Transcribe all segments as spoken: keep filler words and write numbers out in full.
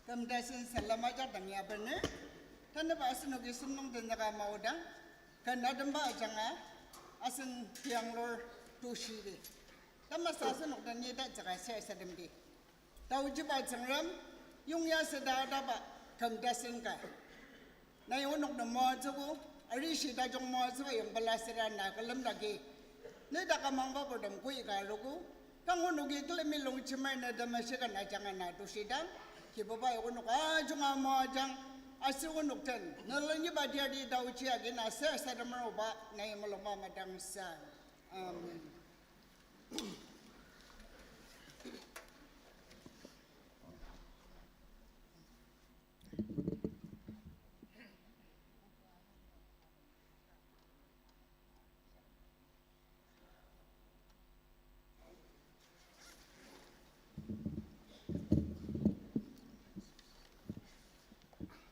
Küm tasen salem ajak dang ya bener. Tanüba asenoki sentong tenzüka maodang, ken ademba ajanga asen tianglur tushiri. Tamasa asenok dang ni tatsüka ser sademdi. Taojiba Tsüngrem, yongya süda ataba küm tasen ka. Nai onok nem moatsüogo, arishi tajung moatsüba yong pela süra na külemdaki. Ne dak amangba purtem koi ka arogo, kang onoki külemi longjemer ne temeshika na jangana tushidang, Kibuba onok ajunga moajang, aser onok den, ne lenyiba tiari taoji agi na ser sademer oba, nai mulungba madangsa. Amen.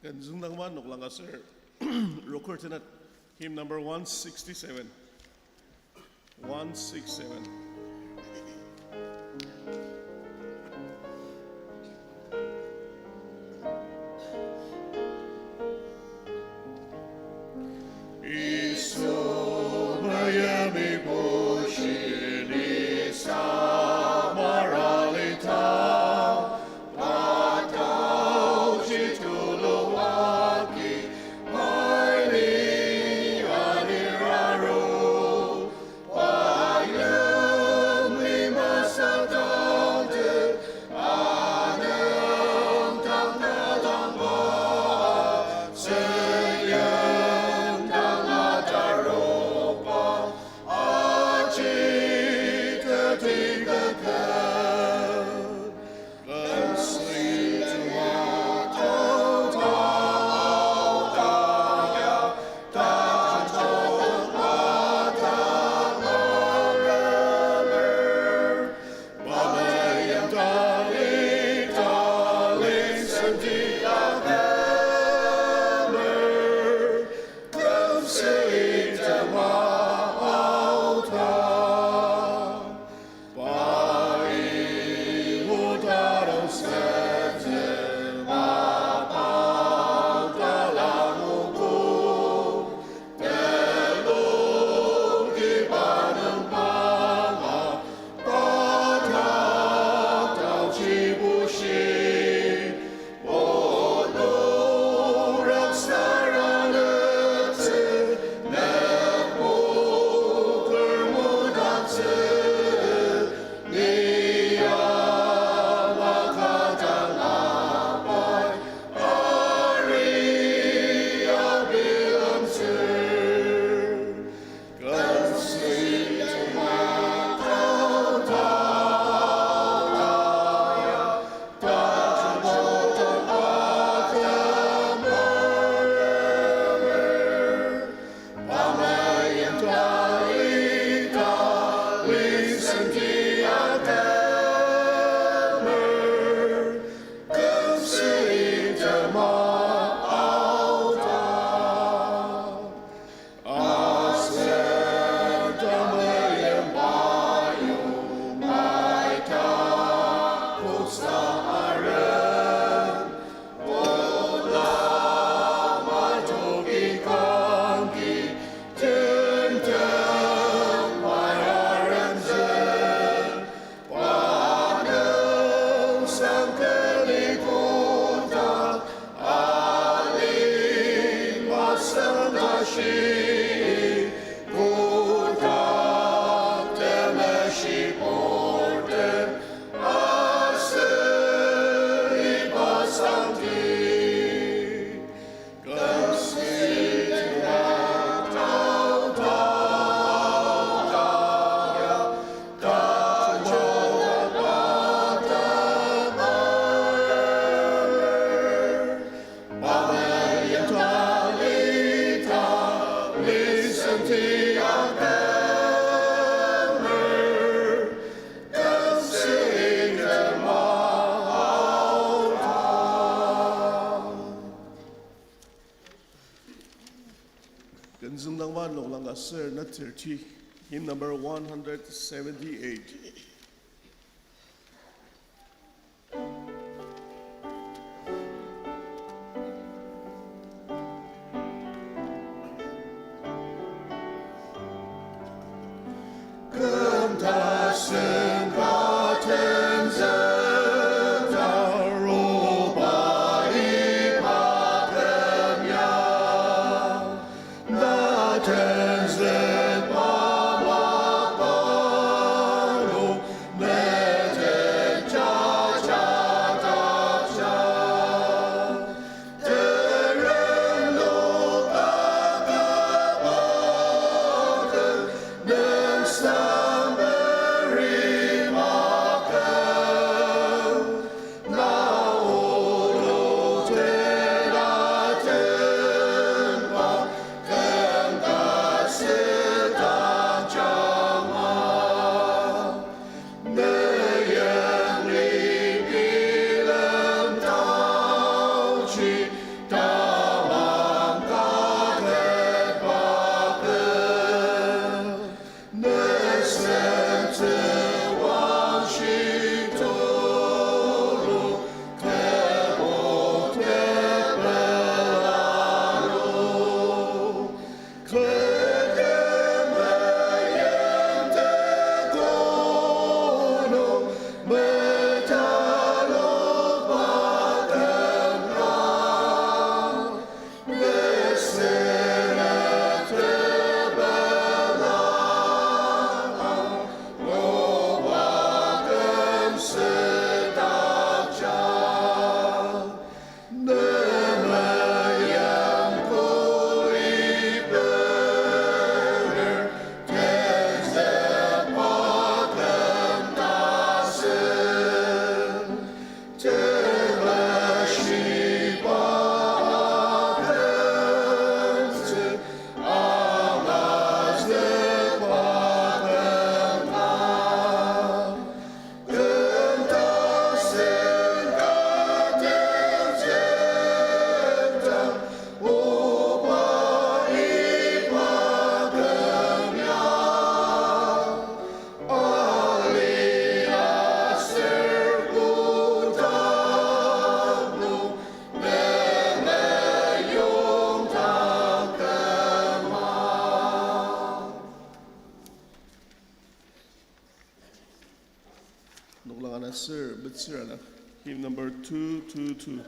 Ken züngdangba noklang aser, rokur tenat, hymn number one sixty-seven. One six seven. Yisu Miami bushini samaralita, patauji tuluaki, maini aniraru. Ken züngdangba noklang ka ser na thirty, hymn number one hundred seventy-eight. Noklang ana sür, betsür ana. Hymn number two two two.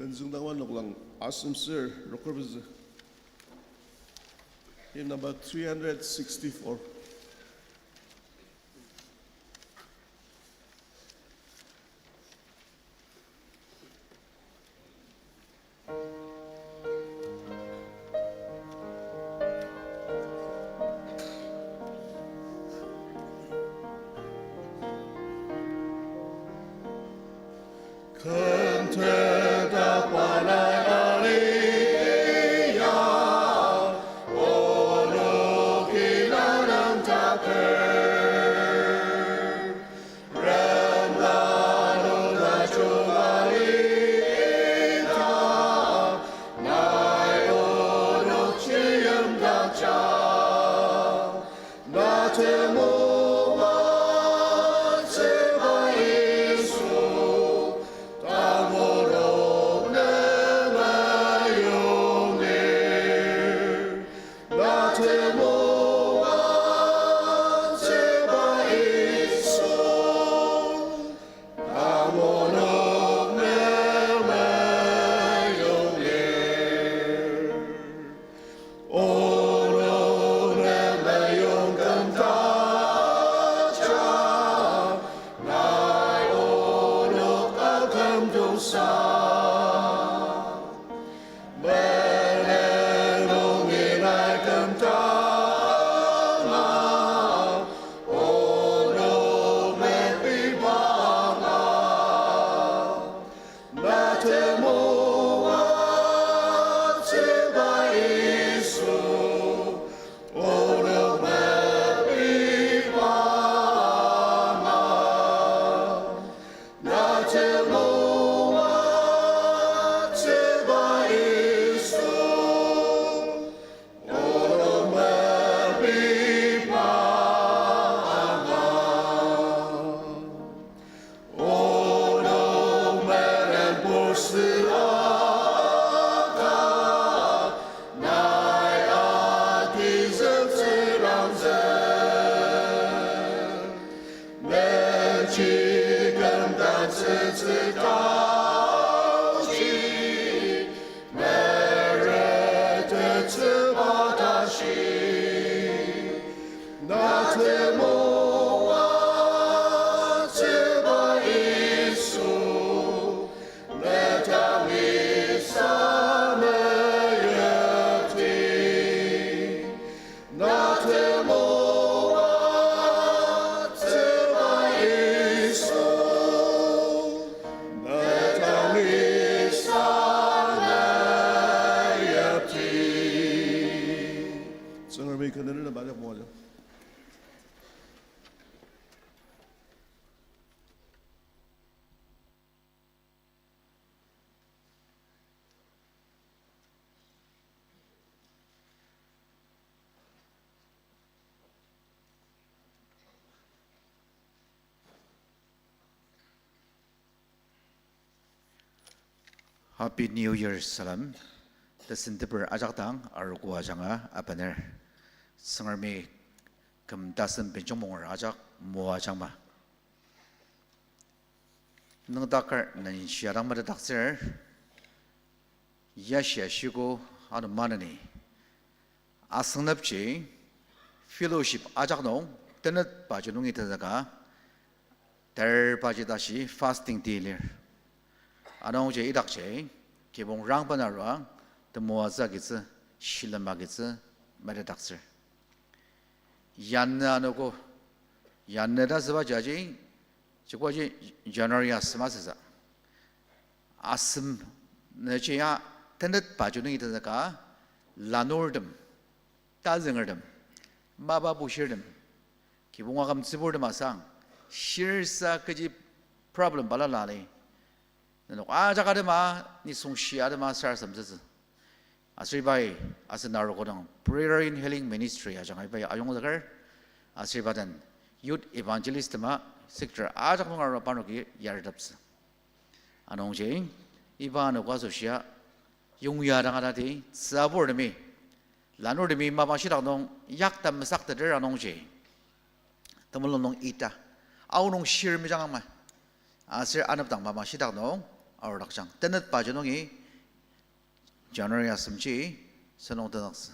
Tenzüngdangwa noklang asem sür roker pezü. Hymn number three hundred sixty-four. Kümteta kwanai aliyah, onoki lanang taker. Rem lanu tajung alita, nai onok chiyimdakja. Na temoatsü Yisu, tang Mene nungi nai kümdanga, onok mepibanga. Na temoatsüba Yisu, onok mepibanga. Na temoatsüba Yisu, onok mepibanga. Onok meren pursüaka, nai agizüktsü rangzü. Mechi kümdaktsütsü taoji, meretettsüba tashi. Na temoatsüba Yisu, ne tangi sameyakti. Na temoatsüba Yisu, ne tangi sameyakti. Tsüngremi kü nülen ajak moajang. Happy New Year salem. Tesenteper ajak dang arogo ajanga abener. Tsüngremi küm tasen benjong monger ajak moajangma. Nüngdaker nenshia dang metetdaktsür, yashi ashiko ano maneni. Asüngnepji fellowship ajak nung, tenetbaji nungi tenzüka, terbaji tashi fasting day lir. Anungji idakji, kibong rangben arua, temoatsü agitsü, shilem agitsü, metetdaktsür. Yanü anogo, yanü ta süba jaji, chikwaji January asem asüsa. Asem nüji ya tenetbaji nungi tenzüka, lanurtem, tazüngertem, mapa bushirtem, kibong akümtsüburtem asang, shirsa kechi problem balala li. Nenok ajak atema, nisung shi atema sarasademtsütsü. Aser ibai, asen arogo dang Prayer and Healing Ministry ajanga ibai ayongzüker, aser iba den Youth Evangelist tema sector ajak nung arua parnoki yariteptsü. Anungji, iba anogo asoshia, yongya dang atati, tsüburtemi, lanurtemi mapa shitak nung, yakta mesakteter anungji. Temulung nung ita, aonung shir mejangma. Aser anepdang mapa shitak nung, aodakjang. Tenetbaji nungi, January asemji, senung tenüktsü.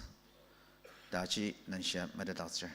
Taji nenshia metetdaktsür.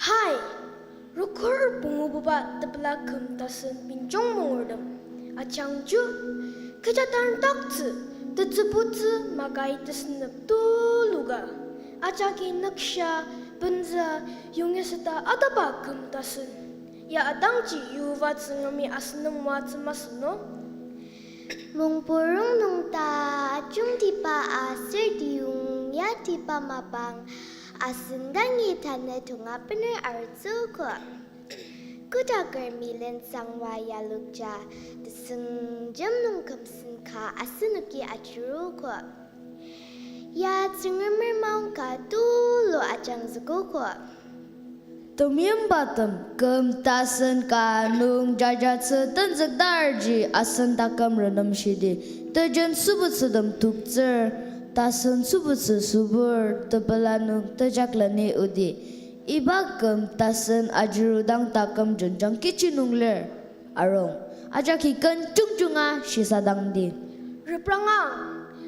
Hi, Rükhor pungububa tepela küm tasen benjong mongurtem. Ajangju, kecha tarndaktsü, Tetsübutsü makai tesünep tuluka, ajaki nükshia, benzü, yongeseta ataba küm tasen. Ya atangji Yihova Tsüngremi asen nem moatsü masü no? Mungpurong nung ta ajungtiba aser tiyongyatiba mapang asen dangi tanü tonga bener arutsüogo. Kotaker milen sangwa yalokja, tesüngjem nung kümsen ka asenoki ajuruogo. Ya Tsüngremer maongka tulu ajangzükogo. Temeimbatem küm tasen ka nung jajatsü tenzükdarji asen taküm renemshidi, tejen sübutsütem toktsür, tasen sübutsü sübur, tepela nung tejakleni odi. Iba küm tasen ajurudang taküm jenjang kechi nung lir. Arung, ajaki ken jungjunga shisadangdi. Repranga,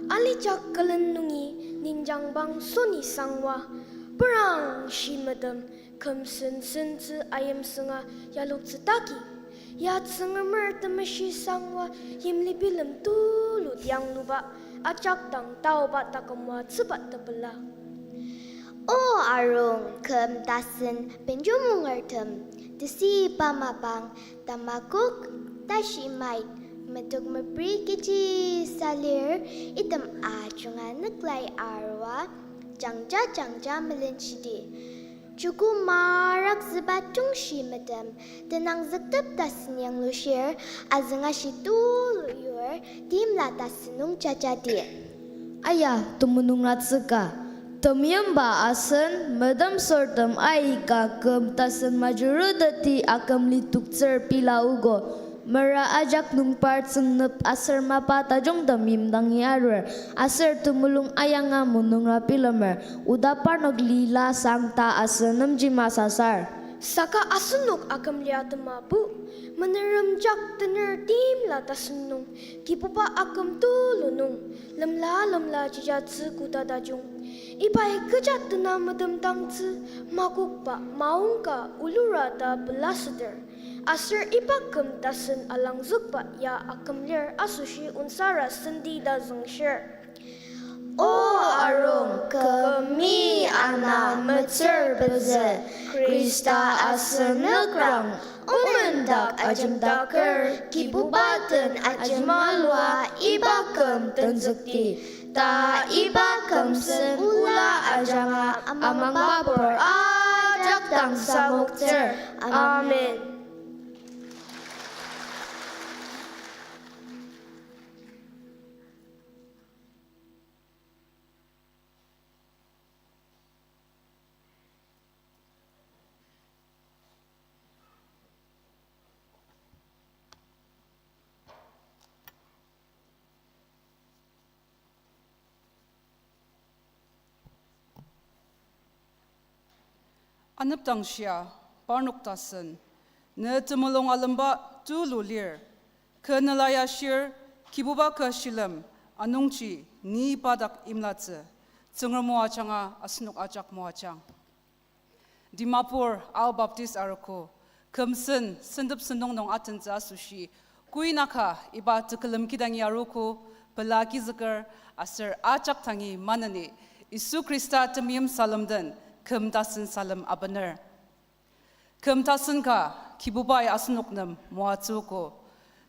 alijak külen nungi ninjang bang soni sangwa, perang shimetem, kümsen sentsü ayimsünga yaloktsütaki, ya Tsüngremer Temeshi sangwa yimli bilem tulu tiangluba, ajak dang taoba taküm moatsüba tepela. O arung, küm tasen benjong mungertem, tesüiba mapang tamakok, tashi mait, metok mepri kechi salir, item ajunga nüklai arua, jangja jangja melenshidi. Joko marakzüba tongshi metem, tenangzüktep tasen yanglushir, azüngashi tulu yur, timla tasen nung jajadi. Aya, temulung ratsüka. Temeimba asen, medemsürtem aika küm tasen majuruteti akümli toktsür pila ogo. Mera ajak nung par tsüngnep aser mapa tajungtem yimdangi arur, aser temulung ayanga mulungra bilemer, oda parnok lila sang ta asen nemji masasar. Saka asenok aküm lia atema bu, menerem jak tener timla tasen nung, Kibuba aküm tulu nung, lemla lemla jijatsü koda tajung. Ibai kecha tena medemdangtsü makokba maongka ulura ta pelasüter. Aser iba küm tasen alangzükba ya aküm lir asoshi onsara senti ta züngshir. O arung, küm ana metsür pezü, Khrista asenok rang, omendak ajemdaker, Kibuba den ajemalua iba küm tenzükti, ta iba küm sen ola ajanga amangbapur ajak dang samoktsür. Amen. Anepdang shia, parnok tasen, ne temulung alemba tulu lir, kü nela yashir, Kibuba kü shilem, anungji ni pa dak imlatsü, Tsüngrem o ajanga asenok ajak moajang. Dimapur Ao Baptist Arogo, kümsen sentep sentong nung atentsü asoshi, koinaka iba tekülem kidangi arogo, pela agizüker, aser ajak dangi maneni, Yisu Khrista temeim salem den, küm tasen salem abener. Küm tasen ka Kibubai asenok nem moatsüogo.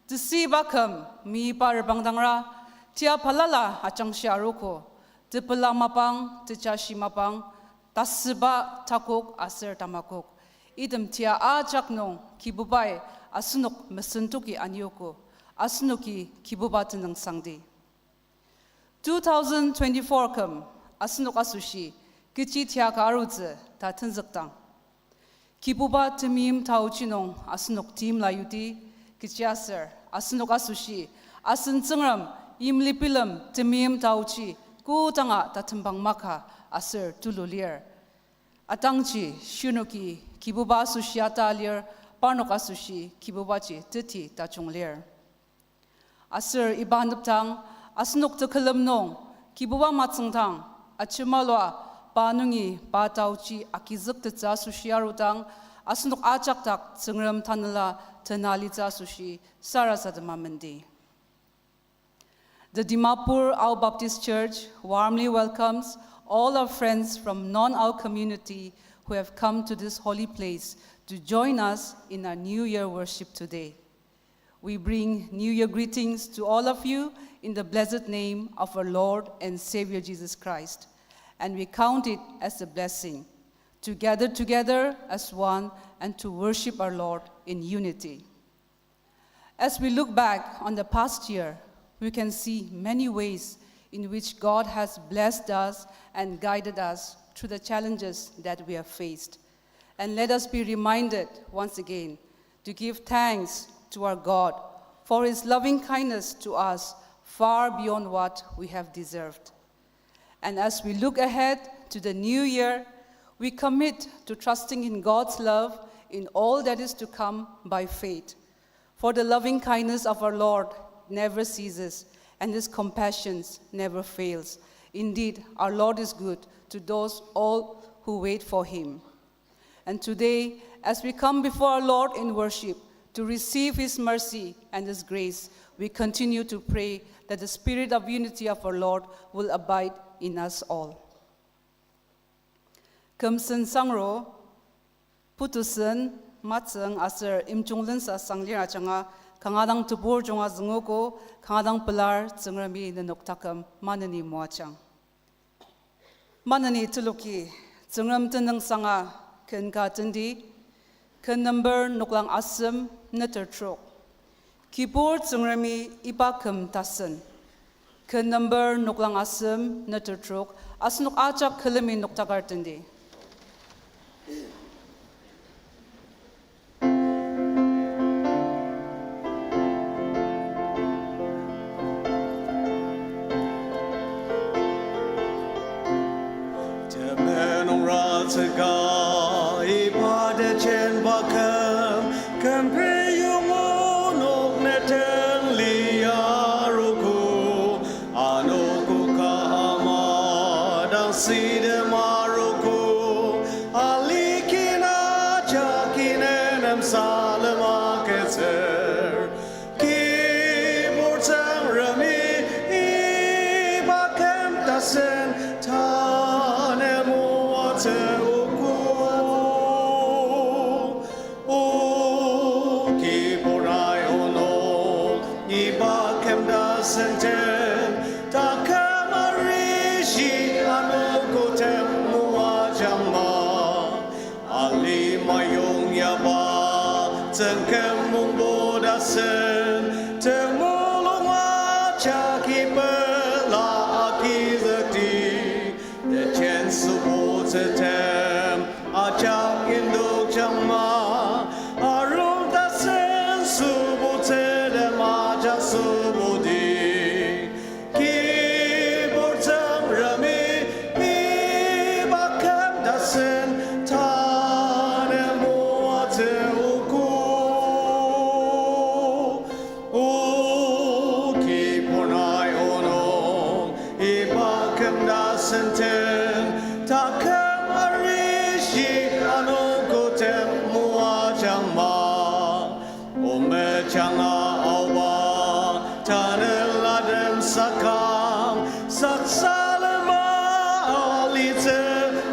Tesüiba küm, meyipa reprangdangra, tia balala ajangshi arogo, tepela mapang, tejashi mapang, tasüba takok aser tamakok. Item tia ajak nung Kibubai asenok mesentoki aniogo, asenoki Kibuba tenüngsangdi. Two thousand twenty-four küm asenok asoshi kechi tiaka arutsü ta tenzükdang, Kibuba temeim taochi nung asenok timla yuti, kechiaser asenok asoshi asen Tsüngrem yimli bilem temeim taochi kodanga tatembang maka aser tulu lir. Atangji shirnoki Kibuba asoshi ata lir, parnok asoshi Kibubaji teti tajung lir. Aser iba anepdang, asenok tekülem nung, Kibuba matsüngdang, ajemalua, pa nungi, pa taochi agizüktettsü asoshi arudang, asenok ajak dak Tsüngrem tanela tena litsü asoshi sarasadema mendi. The Dimapur Ao Baptist Church warmly welcomes all our friends from non-Ao community who have come to this holy place to join us in our New Year worship today. We bring New Year greetings to all of you in the blessed name of our Lord and Savior Jesus Christ, and we count it as a blessing to gather together as one and to worship our Lord in unity. As we look back on the past year, we can see many ways in which God has blessed us and guided us through the challenges that we have faced. And let us be reminded once again to give thanks to our God for His loving kindness to us far beyond what we have deserved. And as we look ahead to the new year, we commit to trusting in God's love in all that is to come by faith. For the loving kindness of our Lord never ceases, and His compassions never fails. Indeed, our Lord is good to those all who wait for Him. And today, as we come before our Lord in worship to receive His mercy and His grace, we continue to pray that the spirit of unity of our Lord will abide in us all. Kümsen sangro, putusen, matsüng aser imjung lensa sanglir ajanga, kanga dang tebur junga züngogo, kanga dang pelar Tsüngremi nenok taküm maneni moajang. Maneni teloki, Tsüngrem tenüngsanga ken ka tendi, ken number noklang asem neter trok. Kibur Tsüngremi iba küm tasen. Ken number noklang asem neter trok, asenok ajak külemi noktakar tendi. Temenung ratsüka iba tejen baküm, kümpe yongo nok neteng liarogo, anogo ka ama dang sidem arogo, aliki na jagi nenem salem agütsür. Kibur Tsüngremi iba küm tasen tanü moatsü ogo. O kibur nai onok iba küm tasen den, taküm arishi anogotem moajangma. Alima yong yaba, tsüngküm mungbo tasen, temulung ajak ipela agizükdi, tejen sübutsütem ajak indokjangma, arum tasen sübutsütem ajak sübudi. Kibur Tsüngremi iba küm tasen tanü moatsü ogo. O kibur nai onok iba küm tasen den, taküm arishi anogotem moajangma. O mejanga aoba, tanela dem sakang, saksalema alitsü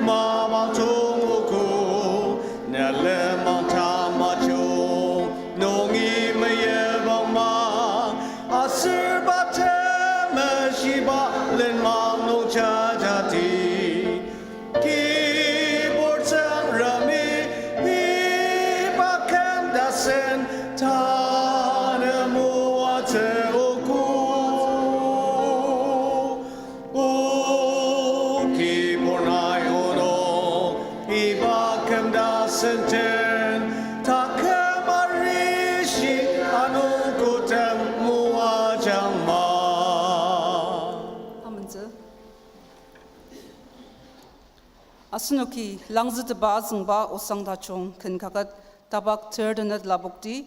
mapang tongogo, ne lenmang tamajung nungi meyipba ma, aser pa temeshiba lenmang nung jajati. Kibur Tsüngremi iba küm tasen tanü moatsü ogo. O kibur nai onok iba küm tasen den, taküm arishi anogotem moajangma. Amentsü. Asenoki langzüteba azüngba osang tajung ken kaket tapak ter tenet lapokti,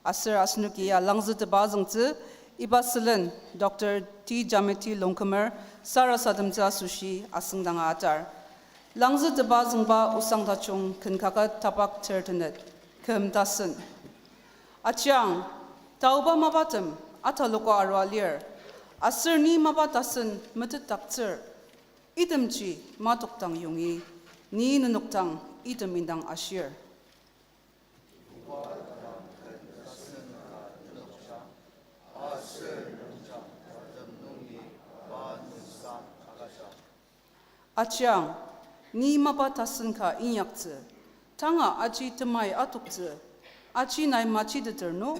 aser asenoki ya langzüteba azüngtsü, iba sülen Doctor T Jameti Longkumer sarasademtsü asoshi asüngdanga atar. Langzüteba azüngba osang tajung ken kaket tapak ter tenet, küm tasen. Ajiang, taoba mapatem ataloka arua lir. Aser ni mapa tasen metetdaktsür, itemji matokdang yongi, ni nenok dang item indang ashir. Ajiang, ni mapa tasen ka inyaktsü, tanga aji temai atoktsü, aji nai machiteter no?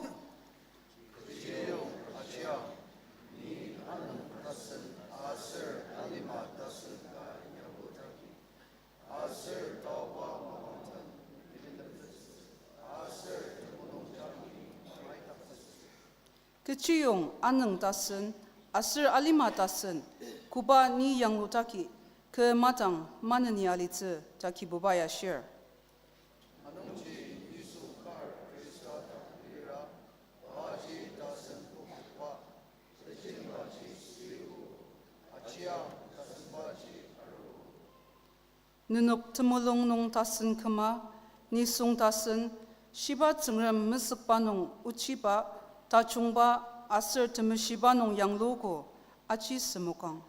Kechiyong anüng tasen aser alima tasen koba ni yanglutaki kü madang maneni alitsü ta Kibubai ashir. Nenok temulung nung tasen küma, nisung tasen, shiba Tsüngrem mesükba nung ochiba, tajungba, aser temeshiba nung yangluogo, aji semokang.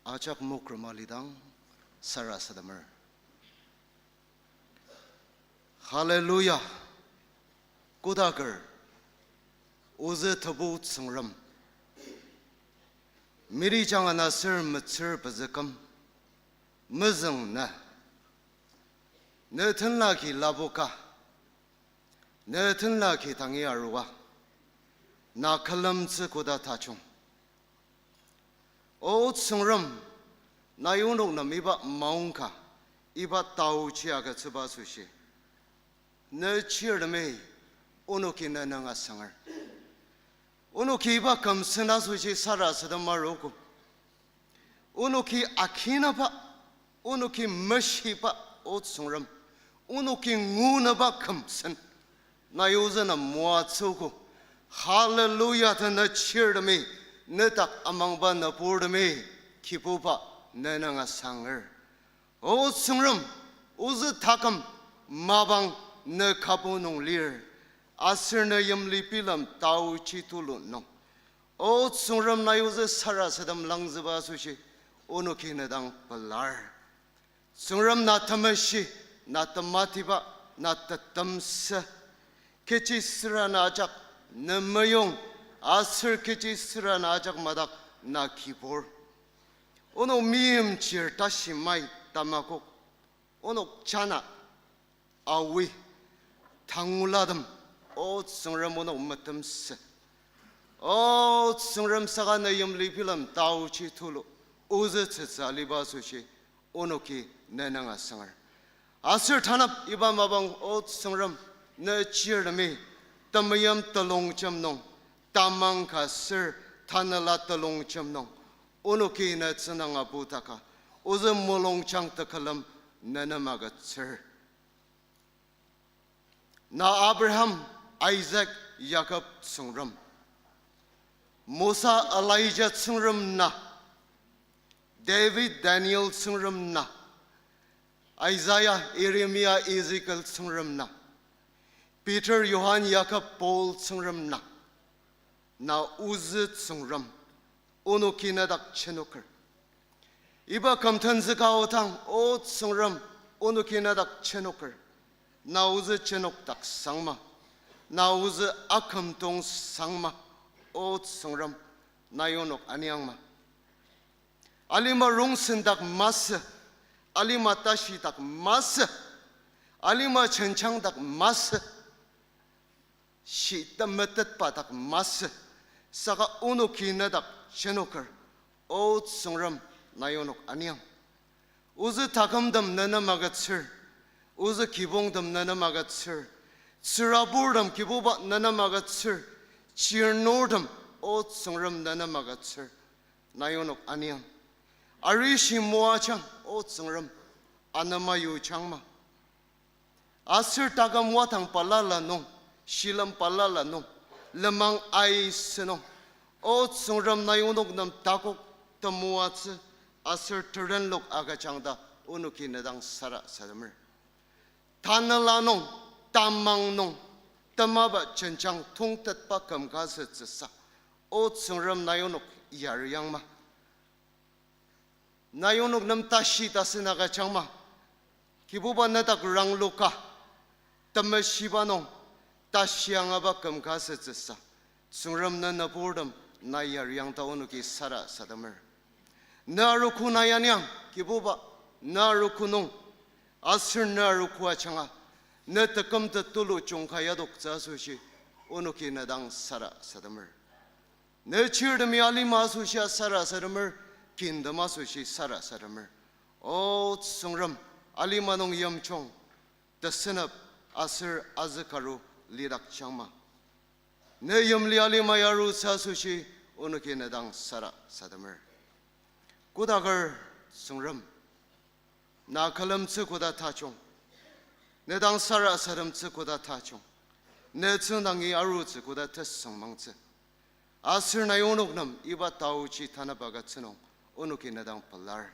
Ajak mokrema lidang sarasademer. Hallelujah. Kodaker, ozü Tebu Tsüngrem, miri jangana ser metsür pezüküm, mezüng na, ne tenlaki lapoka, ne tenlaki tangi arua, na külemtsü koda tajung. O Tsüngrem, nai onok nem iba maongka, iba taochi agütsüba asoshi, ne chirtemi, onoki ne nanga sanger. Onoki iba kümsen asoshi sarasadem arogo. Onoki akinaba, onoki meshiba, O Tsüngrem, onoki ngunaba kümsen, nai ozü nem moatsüogo. Hallelujah ta ne chirtemi, nedak amangba nüburtemi, Kibuba, ne nanga sanger. O Tsüngrem, ozü taküm mapang ne kabu nung lir, aser ne yimli bilem taochi tulu nung. O Tsüngrem, nai ozü sarasadem langzüba asoshi, onoki ne dang pelar. Tsüngrem, na temeshi, na tematiba, na tetemsü. Kechi süra na ajak ne meyong, aser kechi süra na ajak madak na kibur. Onok meimchir tashi mai tamakok, onok jana awi, tangulatem, O Tsüngrem, onok metemsü. O Tsüngrem, saka ne yimli bilem taochi tulu, ozü tsütsü aliba asoshi, onoki ne nanga sanger. Aser tanap iba mapang, O Tsüngrem, ne chirtemi, temeim telongjem nung, tamang ka ser tanela telongjem nung, onoki ne tsünanga putaka, ozü mulungjang tekülem ne nem agütsür. Na Abraham, Isaac, Jakob Tsüngrem, Mosa, Elijah Tsüngrem na, David, Daniel Tsüngrem na, Isaiah, Jeremiah, Ezekiel Tsüngrem na, Peter, Johan, Jakob, Paul Tsüngrem na, na ozü Tsüngrem, onoki nedak jenoker. Iba kümten züka aodang, O Tsüngrem, onoki nedak jenoker. Na ozü jenokdak sangma. Na ozü akümtong sangma. O Tsüngrem, nai onok aniangma. Alima rongsen dak masü, alima tashi dak masü, alima jenjang dak masü, shi temetetba dak masü, saka onoki nedak jenoker, O Tsüngrem, nai onok aniang. Ozü takümtem ne nem agütsür, ozü kibongtem ne nem agütsür, tsüraburtem Kibuba ne nem agütsür, chirnurtem, O Tsüngrem, ne nem agütsür, nai onok aniang. Arishi moajang, O Tsüngrem, anema yujangma. Aser taküm wadang balala nung, shilem balala nung, lenmang aisü nung, O Tsüngrem, nai onok nem takok temoatsü aser terenlok agüjang ta onoki ne dang sarasademer. Tanela nung, tamang nung, temaba jenjang tongtetba küm ka asütsüsa, O Tsüngrem, nai onok yariangma. Nai onok nem tashi tasen agüjangma. Kibuba, nedak rangloka, temeshiba nung, tashi angaba küm ka asütsüsa, Tsüngrem, ne nüburtem nai yariang ta onoki sarasademer. Ne arogo nai aniang, Kibuba, ne arogo nung, aser ne arogo ajanga, ne tekümtet tulu jungka yadoktsü asoshi, onoki ne dang sarasademer. Ne chirtemi alima asoshia sarasademer, kintem asoshi sarasademer. O Tsüngrem, alima nung yimjung, tesenep aser azükaru lidakjangma. Ne yimli alima ya arutsü asoshi onoki ne dang sarasademer. Kodaker Tsüngrem, na külemtsü koda tajung, ne dang sarasademtsü koda tajung, ne tsüngdangi arutsü koda tesüngmangtsü. Aser nai onok nem iba taoji tanep agütsü nung onoki ne dang pelar.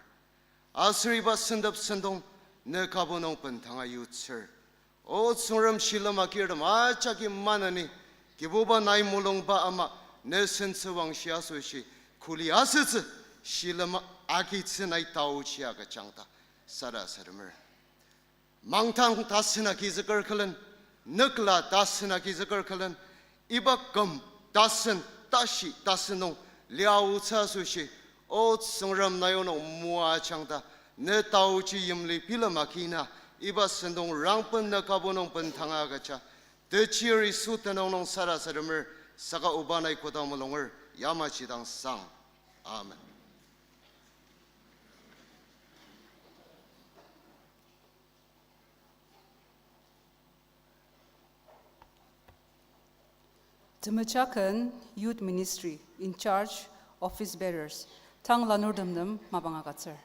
Aser iba sentep sentong ne kübok nung bendanga yutsür. O Tsüngrem, shilem agirtem ajaki maneni, Kibuba, nai mulungba ama ne sentsüwangshi asoshi kuli asütsü, shilem agitsü nai taoji agüjang ta sarasademer. Mangdang tasen agizüker külen, nükla tasen agizüker külen, iba küm tasen, tashi tasen nung liaotsü asoshi, O Tsüngrem, nai onok moajang ta ne taoji yimli bilema kina, iba sentong rangben ne kübok nung bendanga agüja, techir Yisu tenüng nung sarasademer, saka oba nai koda mulunger, yamaji dang sang. Amen. Temechaken Youth Ministry in charge, office bearers, tang lanurtem nem mapang agütsür.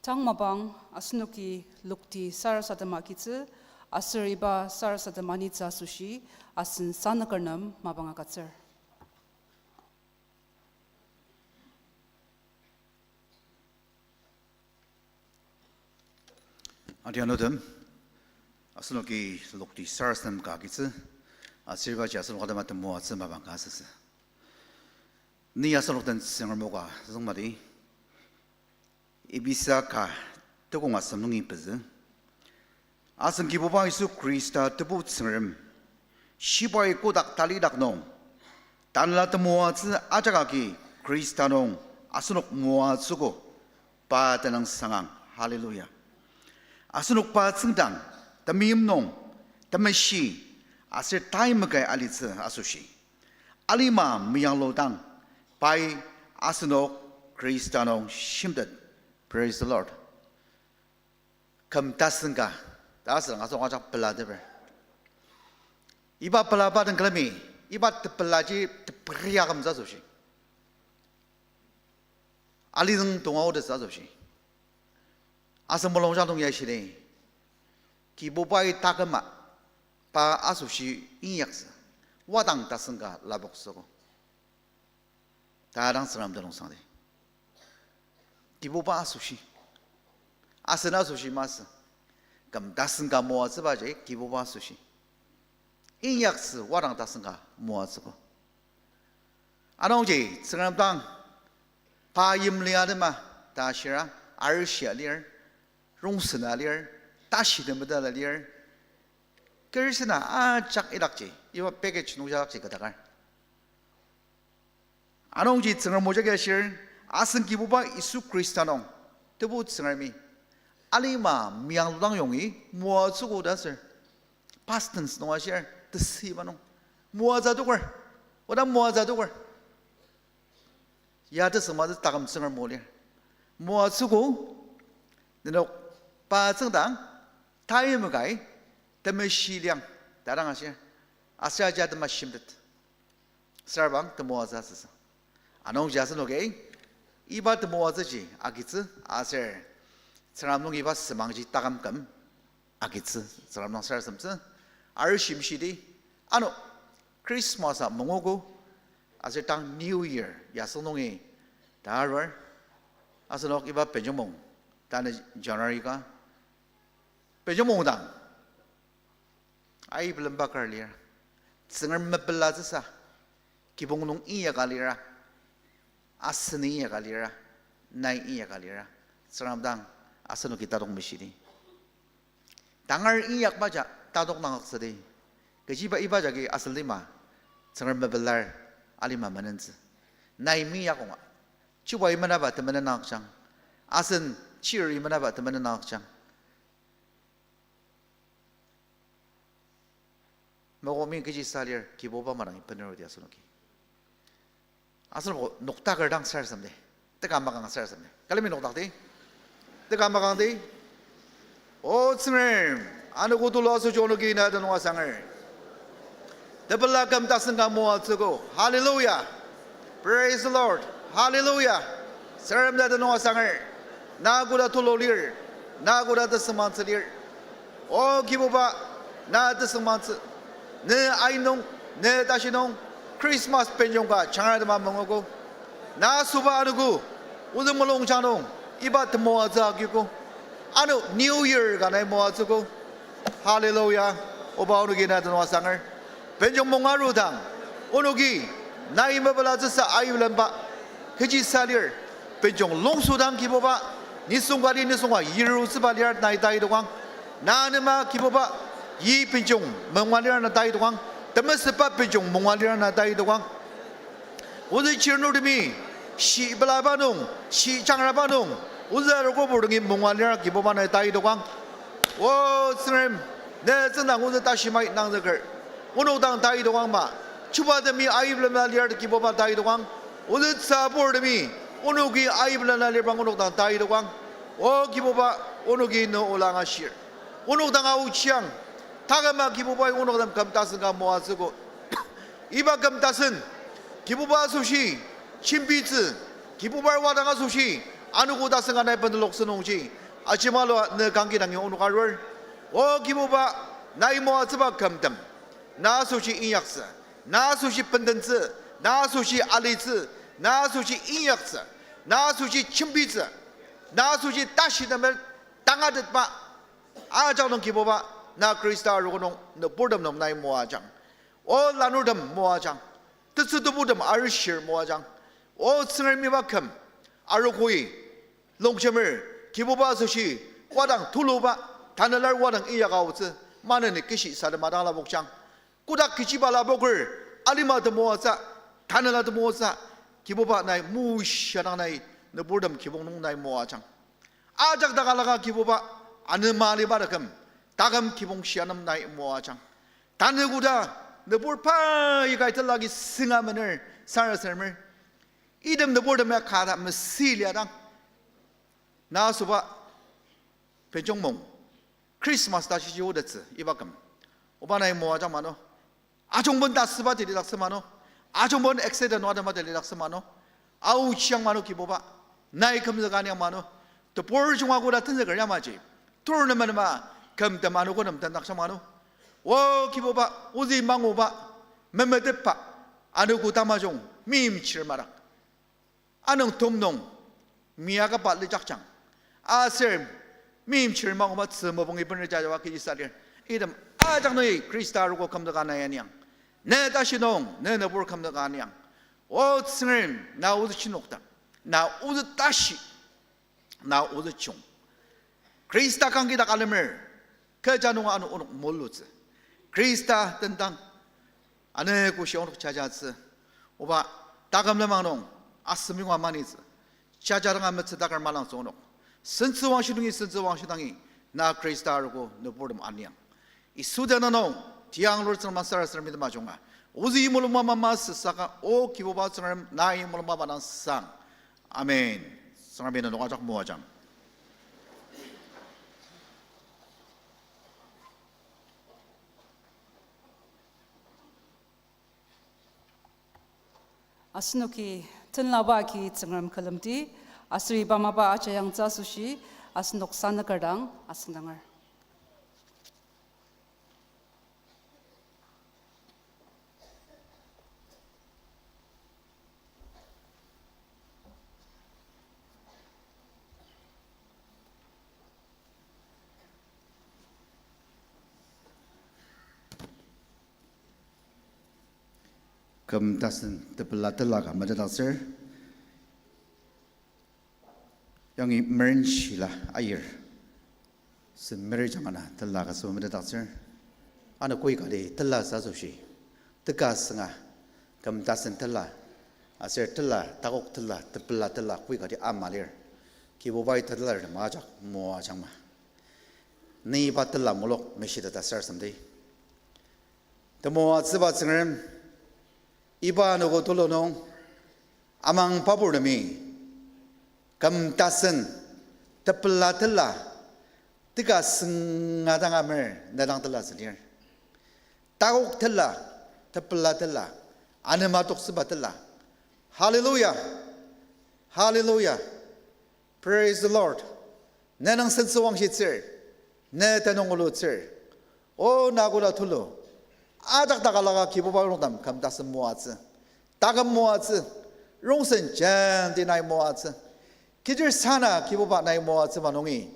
Tang mapang asenoki lokti sarasadema agitsü, aser iba sarasadema anitsü asoshi asen sanüker nem mapang agütsür. Adianutem, asenoki lokti sarasadem ka agitsü, aser ibaji asenok atema temoatsü mapang ka asütsü. Ni asenok den Tsüngrem o ka züngmati, Ephesa ka tekong asem nungi pezü. Asen Kibuba Yisu Khrista Tebu Tsüngrem, shibai kotak talidak nung, tanela temoatsü ajak agi Khrista nung asenok moatsüogo, pa tenüng sangang. Hallelujah. Asenok pa tsüngdang, temeim nung, temeshi, aser tai makai alitsü asoshi, alima meyangludang, pai asenok Khrista nung shimtet. Praise the Lord. Küm tasen ka, ta asüdang asenok ajak pelateper. Iba pelaba den külemi, iba tepelaji teperi akümtsü asoshi, alizüng tonga aotettsü asoshi, asen mulungjang nung ya shidi, Kibubai taküma, pa asoshi inyaktsü, wadang tasen ka lapoktsüogo, ta dang Tsüngrem tenüng sangdi. Kibuba asoshi, asen asoshi masü. Küm tasen ka moatsübaji Kibuba asoshi, inyaktsü wadang tasen ka moatsüogo. Anungji Tsüngrem dang pa yimli atema ta shira, arishia lir, rongsen alir, tashi temeta la lir, kerisena ajak idakji, iba package nungji idakji kü dakar. Anungji Tsüngrem o jagi ashir, asen Kibuba Yisu Khrista nung, Tebu Tsüngremi alima meyangludang yongi moatsüogo ta aser, past tense nung ashir, tesüiba nung, moatsü adoker, oda moatsü adoker. Ya tesüngmangtsü taküm Tsüngrem o lir. Moatsüogo, nenok pa tsüngdang, tai makai, temeshi liang, ta dang ashir, aser aji atema shimtet. Sarbang temoatsü asütsü. Anungji asenoki iba temoatsüji agitsü aser Tsüngrem nung iba semangji taküm küm agitsü, Tsüngrem nung sarasademtsü. Arishi meshidi, ano Christmas-a manguogo, aser tang New Year yasü nungi ta arur, asenok iba benjongmong, tanü January ka, benjongmong dang aibelemba kar lira, Tsüngrem mepelatsüsa, kibong nung inyaka lira, asen inyaka lira, nai inyaka lira, Tsüngrem dang asenoki tatok meshidi. Tangar inyakbaja tatok nangaktsüdi. Kechiba iba jagi asen lima Tsüngrem mepelar alima menentsü. Nai meinyakonga, chibai menaba temenen nangakjang, asen chir imenaba temenen nangakjang. Makomi kechisa lir, Kibuba madangi bener odi asenoki. Asenok noktaker dang sarasademdi. Teka makang sarasademdi. Külemi noktakdi. Teka makangdi. O Tsüngrem, anogo tulu asoshi onoki na tenüng asanger. Tepela küm tasen ka moatsüogo. Hallelujah. Praise the Lord. Hallelujah. Tsüngrem na tenüng asanger. Na koda tulu lir. Na koda tesüngmangtsü lir. O Kibuba, na tesüngmangtsü. Ne ainung, ne tashi nung, Christmas benjong ka changratema manguogo. Na süba anogo, ozü mulungjang nung, iba temoatsü agiogo. Ano New Year ka nai moatsüogo. Hallelujah. Oba onoki na tenüng asanger. Benjong mung arudang, onoki, nai mepelatsüsa aibelemba, kechisa lir, benjong longsudang Kibuba, nisung kati nisung ka yirutsüba lir nai taidokang. Na nema Kibuba, yi benjong mungwa lir na taidokang, temesüba benjong mungwa lir na taidokang. Ozü chirnurtemi, shi pelaba nung, shi changraba nung, ozü arogo purdengi mungwa lir Kibuba nai taidokang. O Tsüngrem, ne tsüngdang ozü tashimai nangzüker. Onok dang taidokang ma. Chubatemi aiblemla lir Kibuba taidokang. Ozü tsüburtemi, onoki aiblemla lirbang onok dang taidokang. O Kibuba, onoki ne ola angashir. Onok dang aochiang. Taküma Kibubai onok dang küm tasen ka moatsüogo. Iba küm tasen, Kibuba asoshi, chimpitsü, Kibuba wadang asoshi, Anogo tasen ka nai bendeloktsü nungji, ajemalua ne kangki dangi onok arur. O Kibuba, nai moatsüba kümtem, na asoshi inyaktsü, na asoshi bendentsü, na asoshi alitsü, na asoshi inyaktsü, na asoshi jembitsü, na asoshi tashi temer tangatetba ajak nung Kibuba, na Khrista arogo nung nüburtem nung nai moajang. O lanurtem moajang. Tetsü tebutem arishir moajang. O Tsüngrem iba küm arogoi longjemer Kibuba asoshi wadang tuluba, tanela wadang inyaka aotsü, maneni kishi sadema dang lapokjang. Kotak kechiba lapoker, alima temoatsü, tanela temoatsü, Kibuba nai mushia dang nai nüburtem kibong nung nai moajang. Ajak takalaka Kibuba, anema aliba taküm, taküm kibong shia nem nai moajang. Tanü koda nübur pa ikai telagi sünga mener, sarasademer. Item nüburtem ya kada mesüi liadang, na asüba benjong mung, Christmas ta shiji otettsü iba küm, oba nai moajang mano. Ajungben ta süba tedidaktsü mano. Ajungben accident nung atema tedidaktsü mano. Aochiang mano Kibuba. Nai kümzüka aniang mano. Tebur junga koda tenzüker yamaji, tur nemenema kümtem anogo nem tendakjang mano. O Kibuba, ozü manguba, memetetba, anogo tamajung meimchir madak. Anüngtem nung mia kaba lijakjang. Aser meimchir manguba tzü mopung ibener jajawa kechi sa lir. Item ajak nungi Khrista arogo kümzüka nai aniang. Ne tashi nung, ne nübur kümzüka aniang. O Tsüngrem, na ozü chinokdang, na ozü tashi, na ozü chiyong. Khrista kangkidak alemer, kecha nung ano onok molutsü. Khrista tendang, ane koshi onok jajatsü. Oba, taküm lenmang nung, asem yonga manitsü. Jaja danga metsü takar malangtsü onok. Sentsüwangshi nungi sentsüwangshi dangi, na Khrista arogo nüburtem aniang. Yisu tenüng nung, tiang lur tsüngma sarasadem item ajunga, ozü mulungba mama süsaka, O Kibuba Tsüngrem, nai mulungba madang sang. Amen. Tsüngremi nenok ajak moajang. Asenoki tenlaba agi Tsüngrem külemdi, aser iba mapa ajayangtsü asoshi, asenok sanüker dang asüngdanger. Küm tasen tepela tela ka metetdaktsür. Yangi merenshila ayir, sen merejang ana tela ka sü metetdaktsür. Ano koi kati tela sa asoshi, teka sünga, küm tasen tela, aser tela, takok tela, tepela tela, koi kati ama lir. Kibubai tetelartem ajak moajangma. Ni iba tela mulok meshiteta sarasademdi. Temoatsüba Tsüngrem, iba anogo tulu nung, amang paburtemi, küm tasen, tepela tela, teka sünga dang amer, ne dang tela sü lir. Takok tela, tepela tela, anema toksüba tela. Hallelujah. Hallelujah. Praise the Lord. Ne nung sentsüwangshitsür, ne tenüng olutsür. O nagola tulu, ajak takalaka Kibuba nungtem küm tasen moatsü, taküm moatsü, rongsen jenti nai moatsü. Kechi sana Kibuba nai moatsüba nungi,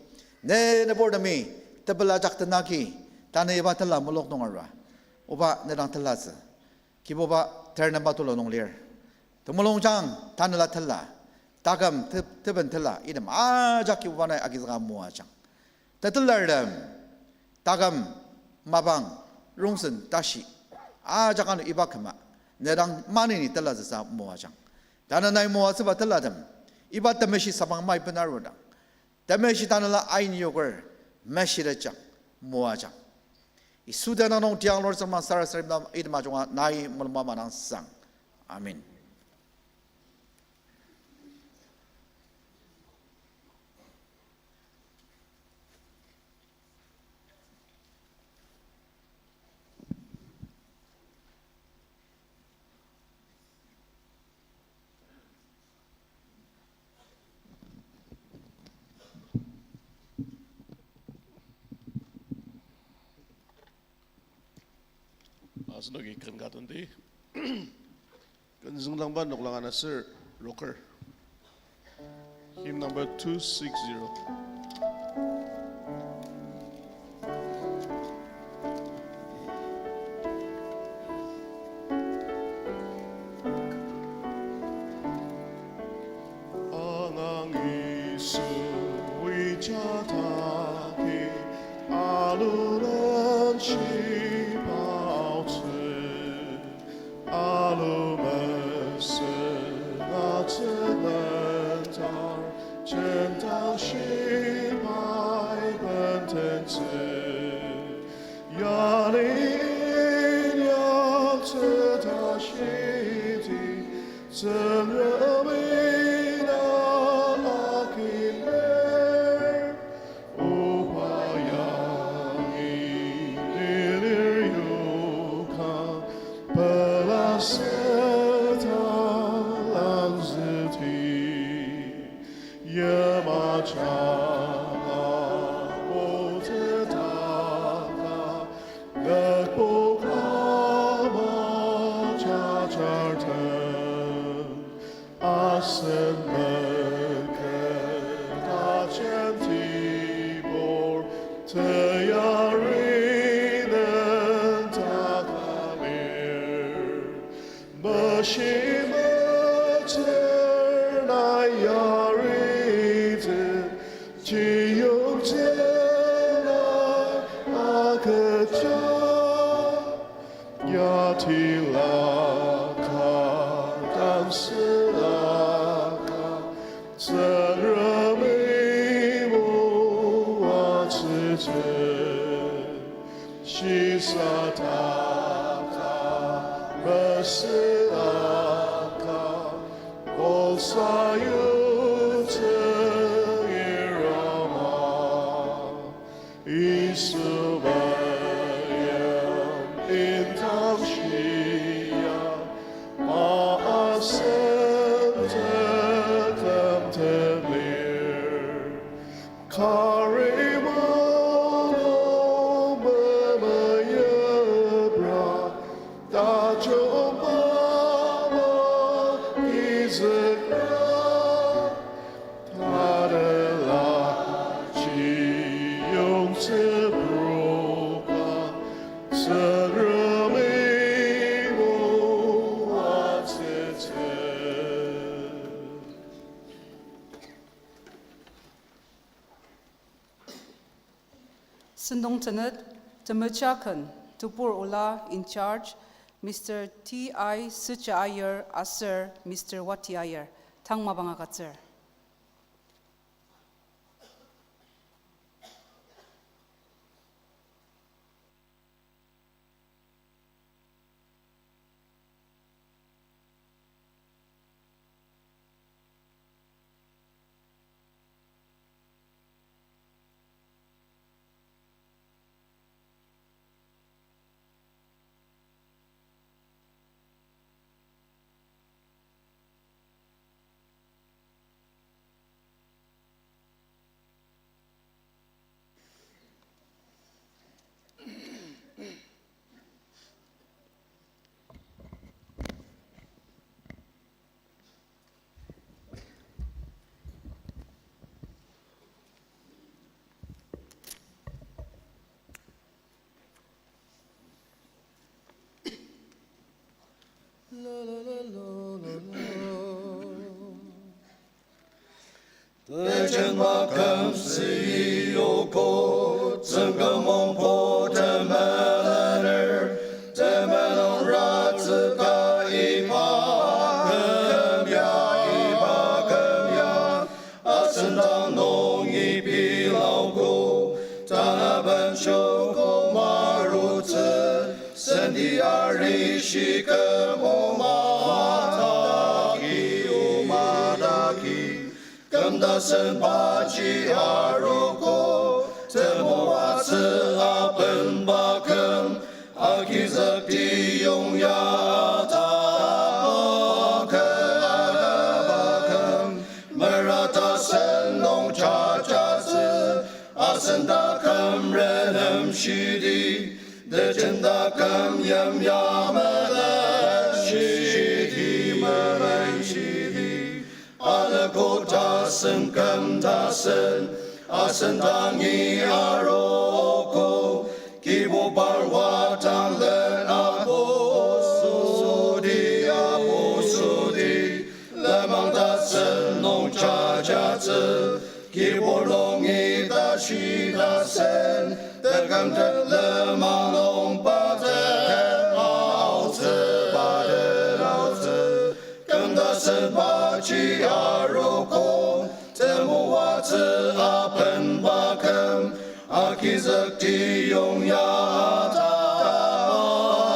ne nüburtemi tepela jak tenagi, tanü iba tela mulok nung arua, Oba ne dang telatsü. Kibuba ternemba tulu nung lir. Temulungjang tanela tela, taküm te-, teben tela, item ajak Kibuba nai agizüka moajang. Tetelartem, taküm, mapang, rongsen tashi, ajak ano iba küma, ne dang maneni telatsüsa moajang. Tanü nai moatsüba telatem, iba temeshi sabang mai benarudang, temeshi tanela ain yoker, meshilejang, moajang. Yisu tenüng nung tiang lur tsüngma sarasadem item ajunga nai mulungba madang sang. Amen. Asenoki ken ka tenti. Ken züngdangba noklang ana sür roker. Hymn number two six zero. Angang Yisu ija taki alulunshi paotsü. Alu mesüla tsülen tar, jendang shibai bententsü. Yani inyak tsüta shidi, Tsüngremi na akiler. Oba yangi lilir yokang, pela seta langzüti. Yamaja apotetaka, nükpok ama jajartem. Asen meket ajen tibur teyari nüngdaka lir. Meshi metsür na yaritsü, chiyong tsüla akecha. Yatila ka, tangsüla ka, Tsüngremi moatsütsü. Shisa taka, mesüla ka, osa yutsü irama. Yisu meyim indang shia, pa asem teküm telir. Kari mano memeyipra, tajung mano izükra. Tadela chiyong tsübroka, Tsüngremi moatsütsü. Sentong tenet, temeja ken, tebur ola in charge, Mister T I Sücha Aier aser Mister Wati Aier, tang mapang agütsür. Tejen maküm siyoko, tsüngkümongpo temelener, temenen ratsüka iba küm ya, iba küm ya. Asendang nungi pilauko, tanaben shoko marutsü, senti arishi küm omadaki, omadaki. Küm tasen paji aruko, temoatsü abenba küm, agizükti yongya ta akaba küm, merata sen nung jajatsü, asen taküm renem shidi, Tejen taküm yimya melen shidi, melen shidi. Anogo tasen küm tasen, asen dangi arogo. Kibuba wadang len apu südi, apu südi. Lenmang tasen nung jajatsü, kibur nungi tashi tasen, tekümtet lenmang nung patet aotsü, patet aotsü. Küm tasen paji arogo, temoatsü apenba küm, agizükti yongya ata,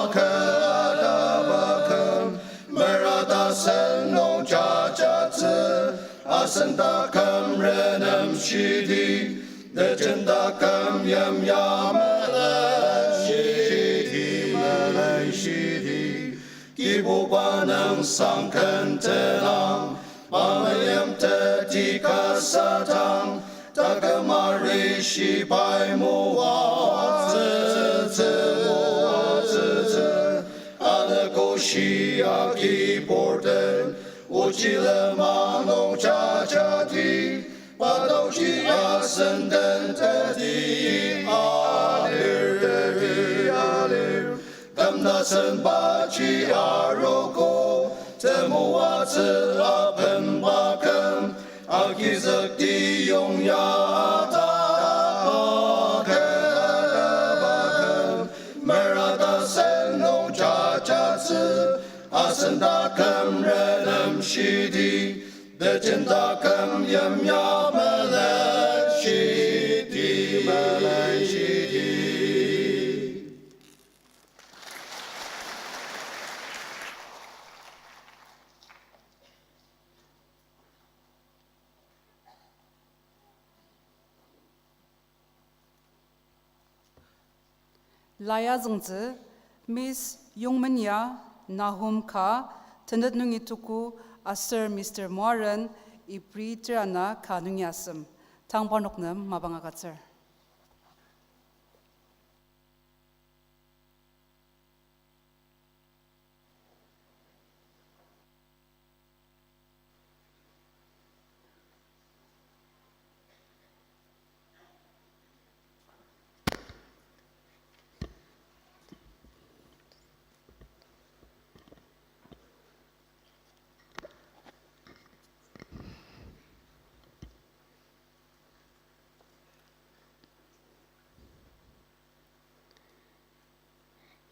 ata, ata küm. Mera tasen nung jajatsü, asen taküm renem shidi, tejen taküm yimya melen shidi, melen shidi. Kibuba nüngsang ken tenang, pa meyim teti kasa dang, taküm arishi pai moatsütsü, moatsütsü. Anogo shia kiburtem, ochi lenmang nung jajati, pa taoji asen den teti alir, teti alir. Küm tasen paji arogo, temoatsü apenba küm, agizükti yongya ata, ata küm. Mera tasen nung jajatsü, asen taküm renem shidi, tejen taküm yimya melen shidi, melen shidi. Lai azüngtsü, Miss Yongmenya, Nahum ka, tenet nungi tuku, aser Mister Moaren, Ibri terana ka nungi asem. Tang parnok nem mapang agütsür.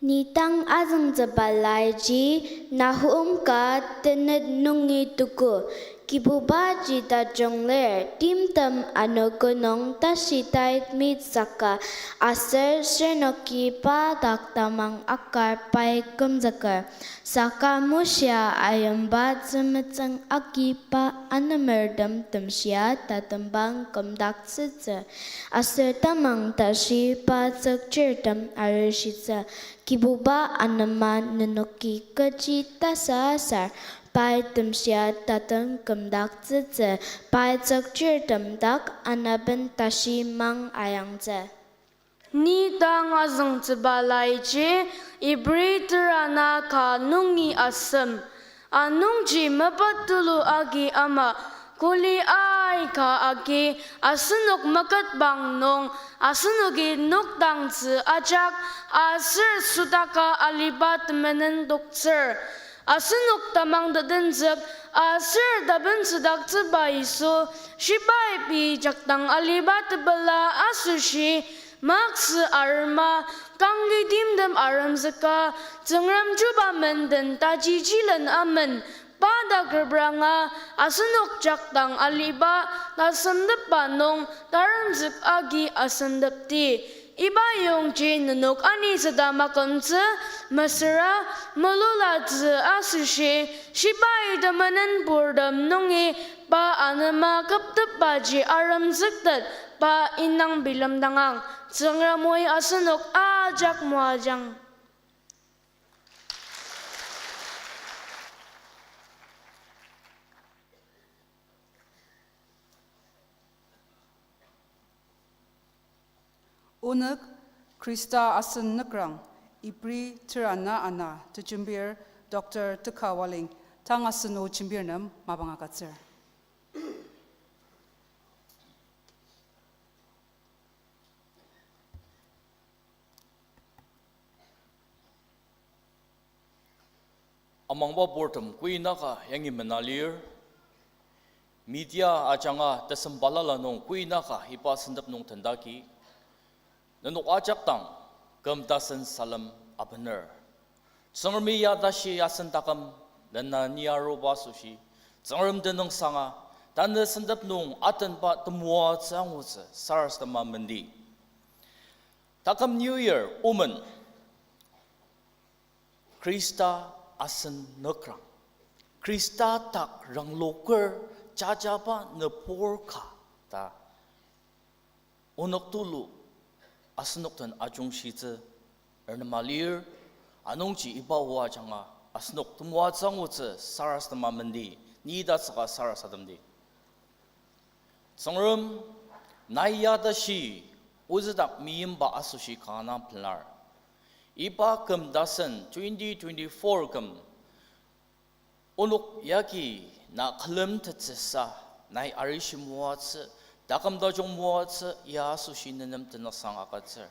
Ni dang azüngtsüba laiji, Nahum ka tenet nungi tuku. Kibubaji tajung lir, timtem anogo nung tashi tait mitsaka, aser senoki pa dak tamang akar pai kümzüker. Saka Moshea ayimba tzümetsüng agi pa anemertem temshia tatembang kümdaktsütsü, aser tamang tashi pa tsükchirtem arishitsü. Kibuba anema nenoki kechi tasasar, pai temshia tatem kümdaktsütsü, pai tsükchirtem dak anaben tashi mang ayangtsü. Ni dang azüngtsüba laiji, Ibri terana ka nungi asem. Anungji mepet tulu agi ama, kuli aika agi, asenok meketbang nung, asenoki nokdangtsü ajak, aser südaka aliba temenen toktsür. Asenok tamang tetenzük, aser tapen südaktsüba Yisu, shibai pei jakdang aliba tepela asoshi, maksü arema, kangki timtem aremzüka, Tsüngrem chuba menden tajijilen amen, pa dak repranga, asenok jakdang aliba, tasemtepba nung, taremzük agi asemtepti. Iba yongji nenok ani süda makümtsü, mesüra, melulatsü asoshi, shibai temenen purtem nungi, pa anema küptepbaji aremzüktet, pa indang bilemdangang, Tsüngrem oi asenok ajak moajang. Onük Khrista asen nükrang, Ibri tera na ana tejembir Doctor Teka Waling, tang asen o jembir nem mapang agütsür. Amangba purtem kuinaka yangi mena lir, media ajanga tesem balala nung kuinaka iba sentep nung tendaki, nenok ajak dang küm tasen salem abener. Tsüngremi ya tashi asen taküm lena ni aruba asoshi, Tsüngrem tenüngsanga, tanü sentep nung atenba temoatsü angutsü sarasadema mendi. Taküm New Year omen, Khrista asen nükrang, Khrista dak rangloker jajaba nübur ka ta onük tulu asenok den ajungshitsü ernema lir, anungji iba o ajanga asenok temoatsü angutsü sarasadema mendi, ni tatsüka sarasademdi. Tsüngrem, nai ya tashi ozüdak meimba asoshi kanga pelar. Iba küm tasen twenty twenty-four küm onok yagi na külemtettsüsa, nai arishi moatsü, taküm tajung moatsü ya asoshi nenem tenüngsang agütsür.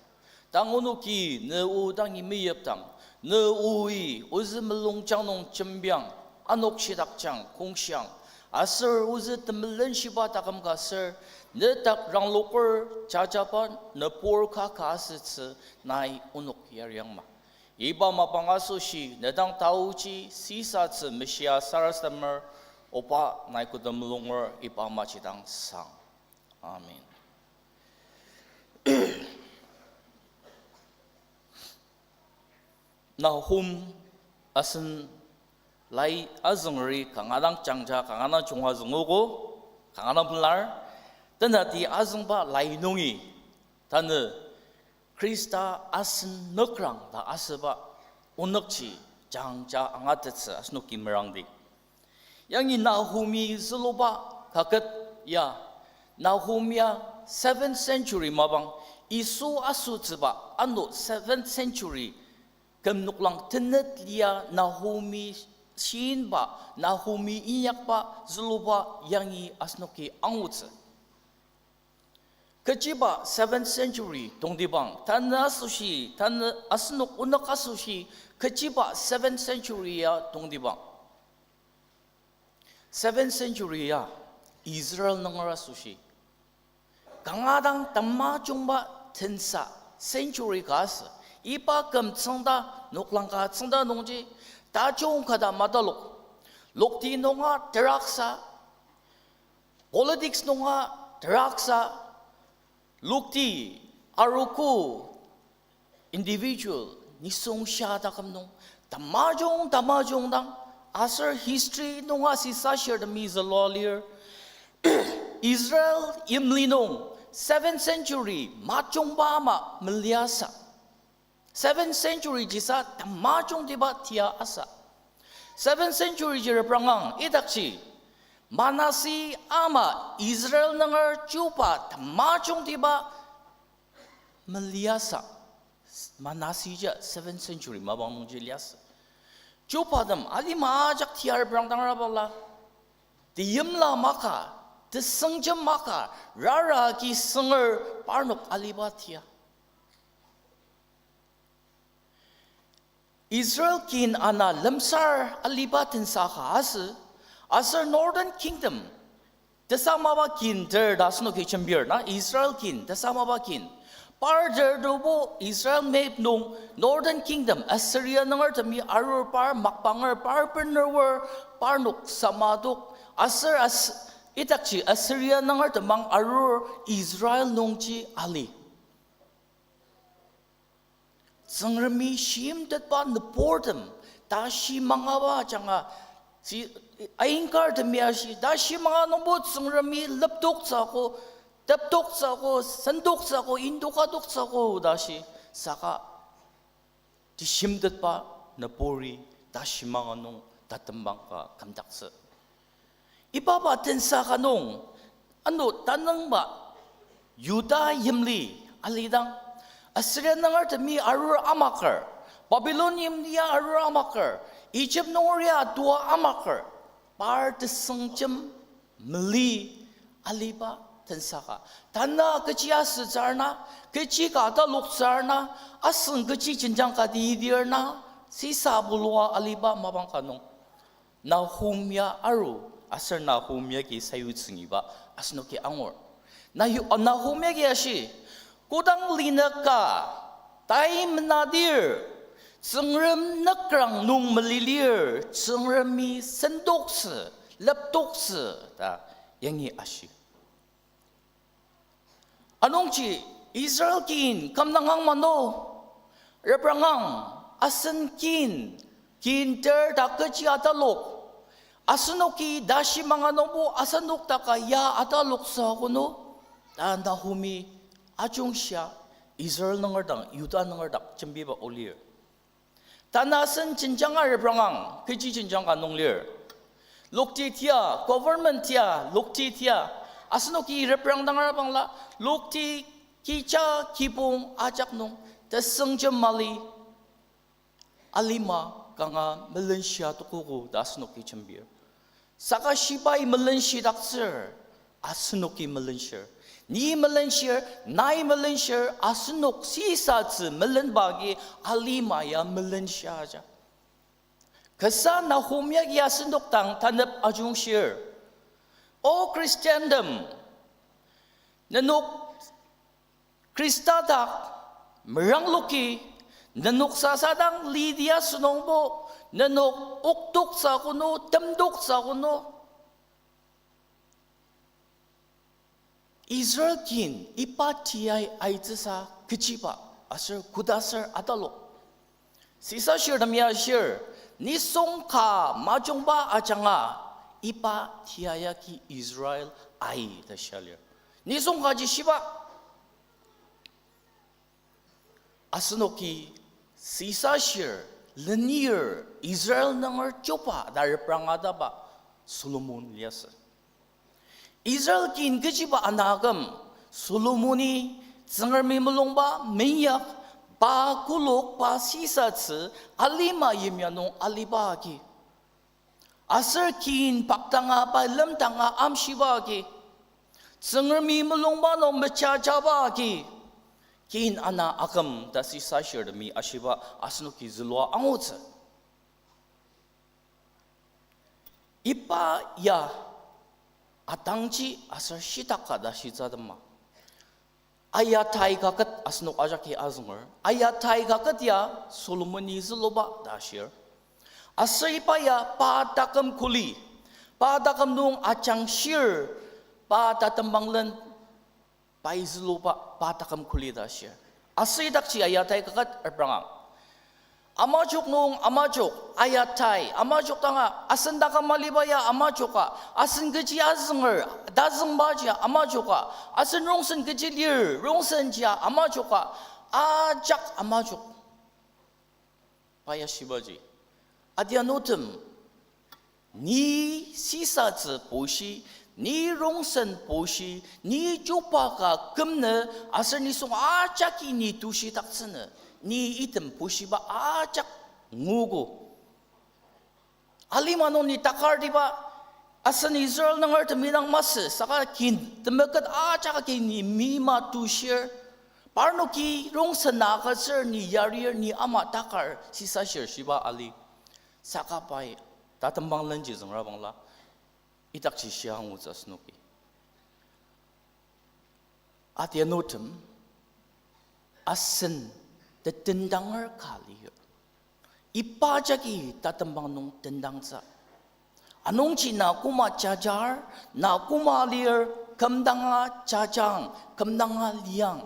Tang onoki ne o dangi meyipdang, ne oi ozü mulungjang nung jembiang, anok shidakjang kongshiang, aser ozü temelenshiba taküm ka aser, ne dak rangloker jajaba nübur ka ka asütsü nai onok yariangma. Iba mapang asoshi ne dang taoji sisatsü meshia sarasademer, oba nai koda mulunger iba amaji dang sang. Amen. Nahum asen lai azüngeri kanga dang jangja kanga dang junga züngogo, kanga dang pelar, tenati azüngba lai nungi, tanü Khrista asen nükrang ta asüba onükji jangja angatettsü asenoki merangdi. Yangi Nahumi züluba kaket ya, Nahum ya seventh century mapang Yisu asotsüba ano seventh century küm noklang tenet lia Nahumi shinba, Nahumi inyakba züluba yangi asenoki angutsü. Kechiba seventh century tongtibang, tanü asoshi, tanü asenok onük asoshi, kechiba seventh century ya tongtibang. Seventh century ya Israel nunger asoshi kanga dang tamajungba tensa century ka asü. Iba küm tsüngda, noklang ka tsüngda nungji, tajung kata matalok, lokti nunga teraksa, politics nunga teraksa, lokti, arogo, individual nisung sha taküm nung tamajung tamajung dang, aser history nunga sisashirtemi zülua lir. Israel yimli nung seventh century majungba ama meliasa. Seventh century jisa tamajungtiba tia asa. Seventh century ji reprangang idakji Manase ama Israel nunger Juda tamajungtiba meliasa. Manase ja seventh century mapang nungji liasü. Judatem alima ajak tia reprangdangra bala, teyimla maka, tesüngjem maka, rara agi sünger parnok aliba tia. Israel kin ana lemsar aliba tensa ka asü, aser Northern Kingdom, tesamaba kin ter ta asenoki jembir na, Israel kin, tesamaba kin. Par ter tobo Israel map nung Northern Kingdom, Assyria nungertemi arur, par makbanger, par bener, parnok samadok, aser as-, idakji Assyria nungertemang arur Israel nungji ali. Tsüngremi shimtetba nüburtem, tashi mangaba ajanga, si, aingkartemi ashi, tashi manga nungbo Tsüngremi lepdoktsüogo, tepdoktsüogo, sendoktsüogo, indokadoktsüogo ta shi, saka teshimtetba nüburi tashi manga nung tatembang ka kümdaktsü. Ibaba tensa ka nung, ano tanüngba Yuda yimli alidang, Assyria nungertemi arur amaker, Babylon yimya arur amaker, Egypt nunger ya tua amaker, par tesüngjem mali aliba tensaka. Tanü kechi asütsür na, kechi ka taloktsür na, asüng kechi jenjang ka tidir na, sisa bulua aliba mapang ka nung. Nahum ya aru, aser Nahum yagi sayutsüngiba asenoki angur. Nahu-, Nahum yagi ashi, kodang linüka tai menadir, Tsüngrem nükrang nung melilir, Tsüngremi sentoktsü, leptoktsü, ta yangi ashi. Anungji Israel kin kümdangang mano, reprangang, asen kin, kin ter ta kechi atalok, asenoki tashi manga nungbo asenok daka ya ataloktsü akunu, ta Nahumi ajungshia Israel nunger dang, Yuda nunger dak jembiba o lir. Tanü asen jenjanga reprangang, kechi jenjang ka nung lir. Lokti tia, government tia, lokti tia, asenoki reprangdangra bangla, lokti kija kibong ajak nung, tesüngjem mali, alima kanga melenshia tokogo ta asenoki jembir. Saka shibai melenshidaktsür, asenoki melenshir. Ni melenshir, nai melenshir, asenok sisatsü melenba agi alima ya melenshia aja. Kasa Nahum yagi asenok dang tanep ajungshir. O Khristantem, nenok Khrista dak merangloki, nenok sasa dang lidia sünungbo, nenok oktoktsü akunu, temtoktsü akunu. Israel kin iba tiai aitsüsa kechiba aser kodaser atalok. Sisashirtem ya ashir, nisung ka majungba ajanga iba tia yagi Israel ai ta shia lir. Nisung kaji shiba. Asenoki sisashir lenir Israel nunger chuba ta repranga taba Solomon liasü. Israel kin kechiba ana aküm Solomoni Tsüngremi mulungba meinyak, pa kolok, pa sisatsü alima yimya nung aliba agi. Aser kin pakdanga, pa lemdanga amshiba agi. Tsüngremi mulungba nung mejajaba agi. Kin ana aküm ta sisashirtemi ashiba asenoki zülua angutsü. Iba ya atangji aser shitaka ta shitsü atema. Aya tai kaket asenok ajaki azünger. Aya tai kaket ya Solomoni züluba ta ashir. Aser iba ya pa taküm kuli. Pa taküm nung ajangshir. Pa tatembanglen pai züluba pa taküm kuli ta ashir. Aser idakji aya tai kaket reprangang. Amajok nung amajok, aya tai, amajok danga, asen taküm aliba ya amajoka, asen kechi azünger, tazüngbaji amajoka, asen rongsen kechi lir, rongsenji amajoka, ajak amajok. Pa ya shibaji, adianutem, ni sisatsü pushi, ni rongsen pushi, ni chuba ka kümnü, aser nisung ajaki ni tushidaktsünü, ni item pushiba ajak nguogo. Alima nung ni takartiba, asen Israel nungertemi dang masü, saka kin temeket ajak agi ni meima tushir, parnoki rongsen agütsür ni yarir ni ama takar sisashir shiba ali. Saka pai tatembang lenji züngra bangla, idakji shia angutsü asenoki. Adianutem, asen tetendanger ka lir. Iba jagi tatembang nung tendangtsü. Anungji na koma jajar, na koma lir, kümdanga jajang, kümdanga liang.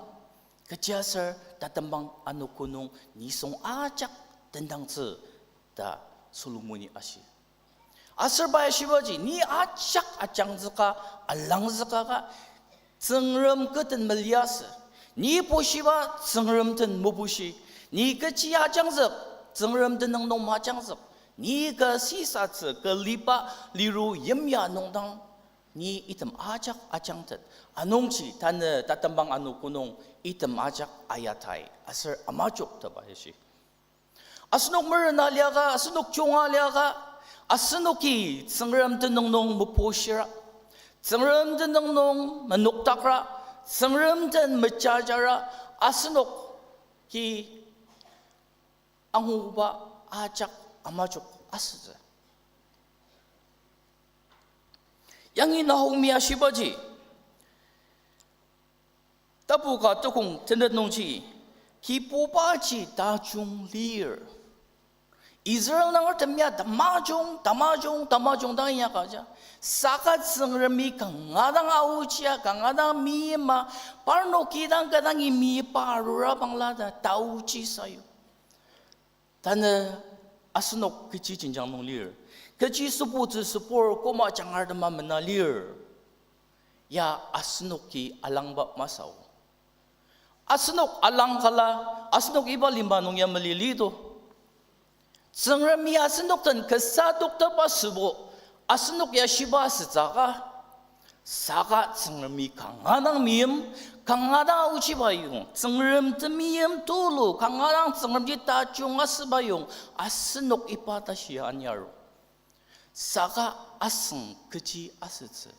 Kechiaser tatembang anogo nung nisung ajak tendangtsü ta Solomoni ashi. Aser pai ashibaji, ni ajak ajangzüka, alangzüka ka, Tsüngrem kü den meliasü. Ni pushiba Tsüngrem den mepushi. Ni kechi ajangzük, Tsüngrem tenüng nung majangzük. Ni kü sisatsü, kü liba, liru yimya nung dang Ni item ajak ajangtet. Anungji tanü tatembang anogo nung item ajak ayatai aser amajok taba yashi. Asenok merena liaka, asenok junga liaka, asenoki Tsüngrem tenüng nung mepushira, Tsüngrem tenüng nung menokdakra, Tsüngrem den mejajara, asenoki anguba ajak amajok asütsü. Yangi Naomi ashibaji, tapu ka tukong tenet nungji, Kibubaji tajung lir. Israel nungertem ya tamajung, tamajung, tamajung dang inyaka ja. Saka Tsüngremi kanga dang aochia, kanga dang meima, parnoki dang kü dangi meipa arura bangla ta taochi sayu. Tanü asenok kechi jenjang nung lir, kechi sübutsü sübur koma jangartema mena lir, ya asenoki alangba masü. Asenok alang kala, asenok iba lima nung ya mali lito. Tsüngremi asenok den kasa toktep asübo, asenok ya shiba asütsüka, saka Tsüngremi kanga dang meim, kanga dang aochiba yong, Tsüngrem temeim tulu, kanga dang Tsüngremji tajung asüba yong, asenok iba tashi anyaru. Saka asüng kechi asütsü.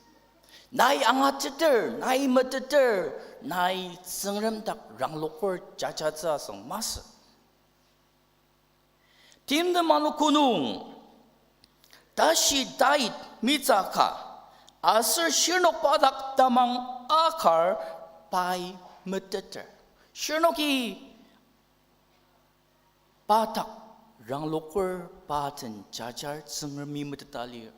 Nai angateter, nai meteter, nai Tsüngrem dak rangloker jajatsü asüng masü. Timtem anogo nung, tashi Dawid mitsü ka, aser shirnok pa dak tamang akar pai meteter. Shirnoki pa dak rangloker, pa den jajar Tsüngremi meteta lir.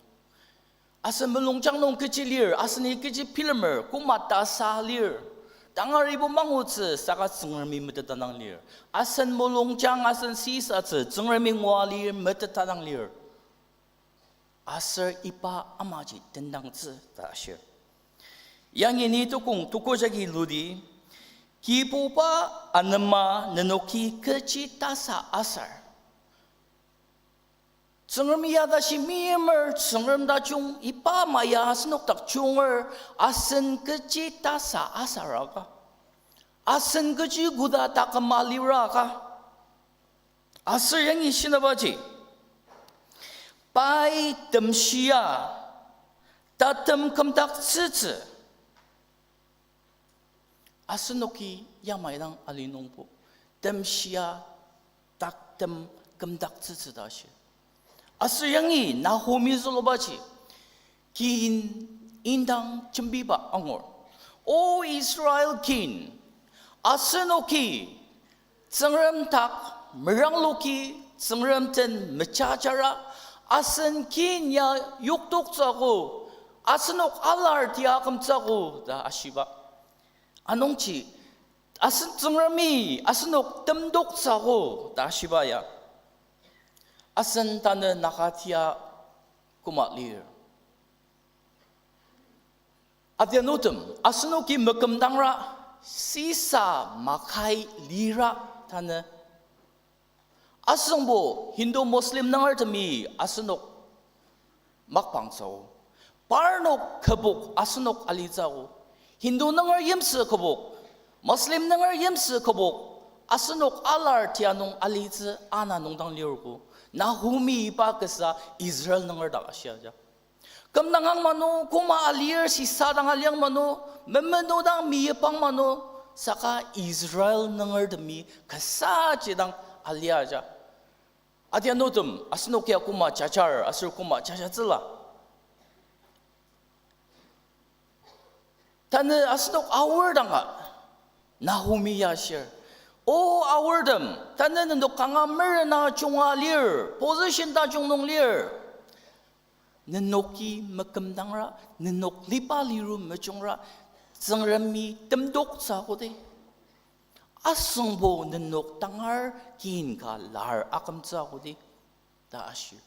Asen mulungjang nung kechi lir, aseni kechi bilemer, koma tasa lir. Tangaribo mangutsü saka Tsüngremi meteta dang lir. Asen mulungjang, asen sisatsü Tsüngremi ngua lir, meteta dang lir. Aser iba amaji tendangtsü ta ashir. Yangi ni tukong tuko jagi ludi, Kibuba anema nenoki kechi tasa asar. Tsüngremi ya tashi meimer, Tsüngrem tajung iba ama ya asenok dak junger, asen kechi tasa asaraka, asen kechi koda taküma liraka. Aser yangi shinabaji, pai temshia tatem kümdaktsütsü. Asenoki yamai dang ali nungbo, temshia tatem kümdaktsütsü ta shi. Aser yangi Naomi zülubaji, kin indang jembiba angur. O Israel kin, asenoki Tsüngrem dak merangloki, Tsüngrem den mejajara, asen kin ya yokdoktsüogo, asenok alar tia akümtsüogo ta ashiba. Anungji, asen Tsüngremi asenok temdoktsüogo ta ashiba ya. Asen tanü Naga tia koma lir. Adianutem, asenoki mekümdangra, sisa makai lira tanü. Asüngbo Hindu Muslim nungertemi asenok makbangtsüogo. Parnok kübok asenok alitsüogo. Hindu nunger yimsü kübok, Muslim nunger yimsü kübok, asenok alar tia nung alitsü ana nungdang lirgo. Naomi iba kasa Israel nunger dak ashiaja. Kümdangang mano, koma alir shisadang aliang mano, memenodang meyipang mano, saka Israel nungertemi kasaji dang aliaja. Adianutem, asenok ya koma jajar, aser koma jajatsüla. Tanü asenok aor danga, Naomi ya ashir, O aortem, tanü nenok kanga merena junga lir, position tajung nung lir. Nenoki mekümdangra, nenok liba liru mejungra, Tsüngremi temdoktsüogo di. Asüngbo nenok tangar kin ka lar akümtsüogo di, ta ashir.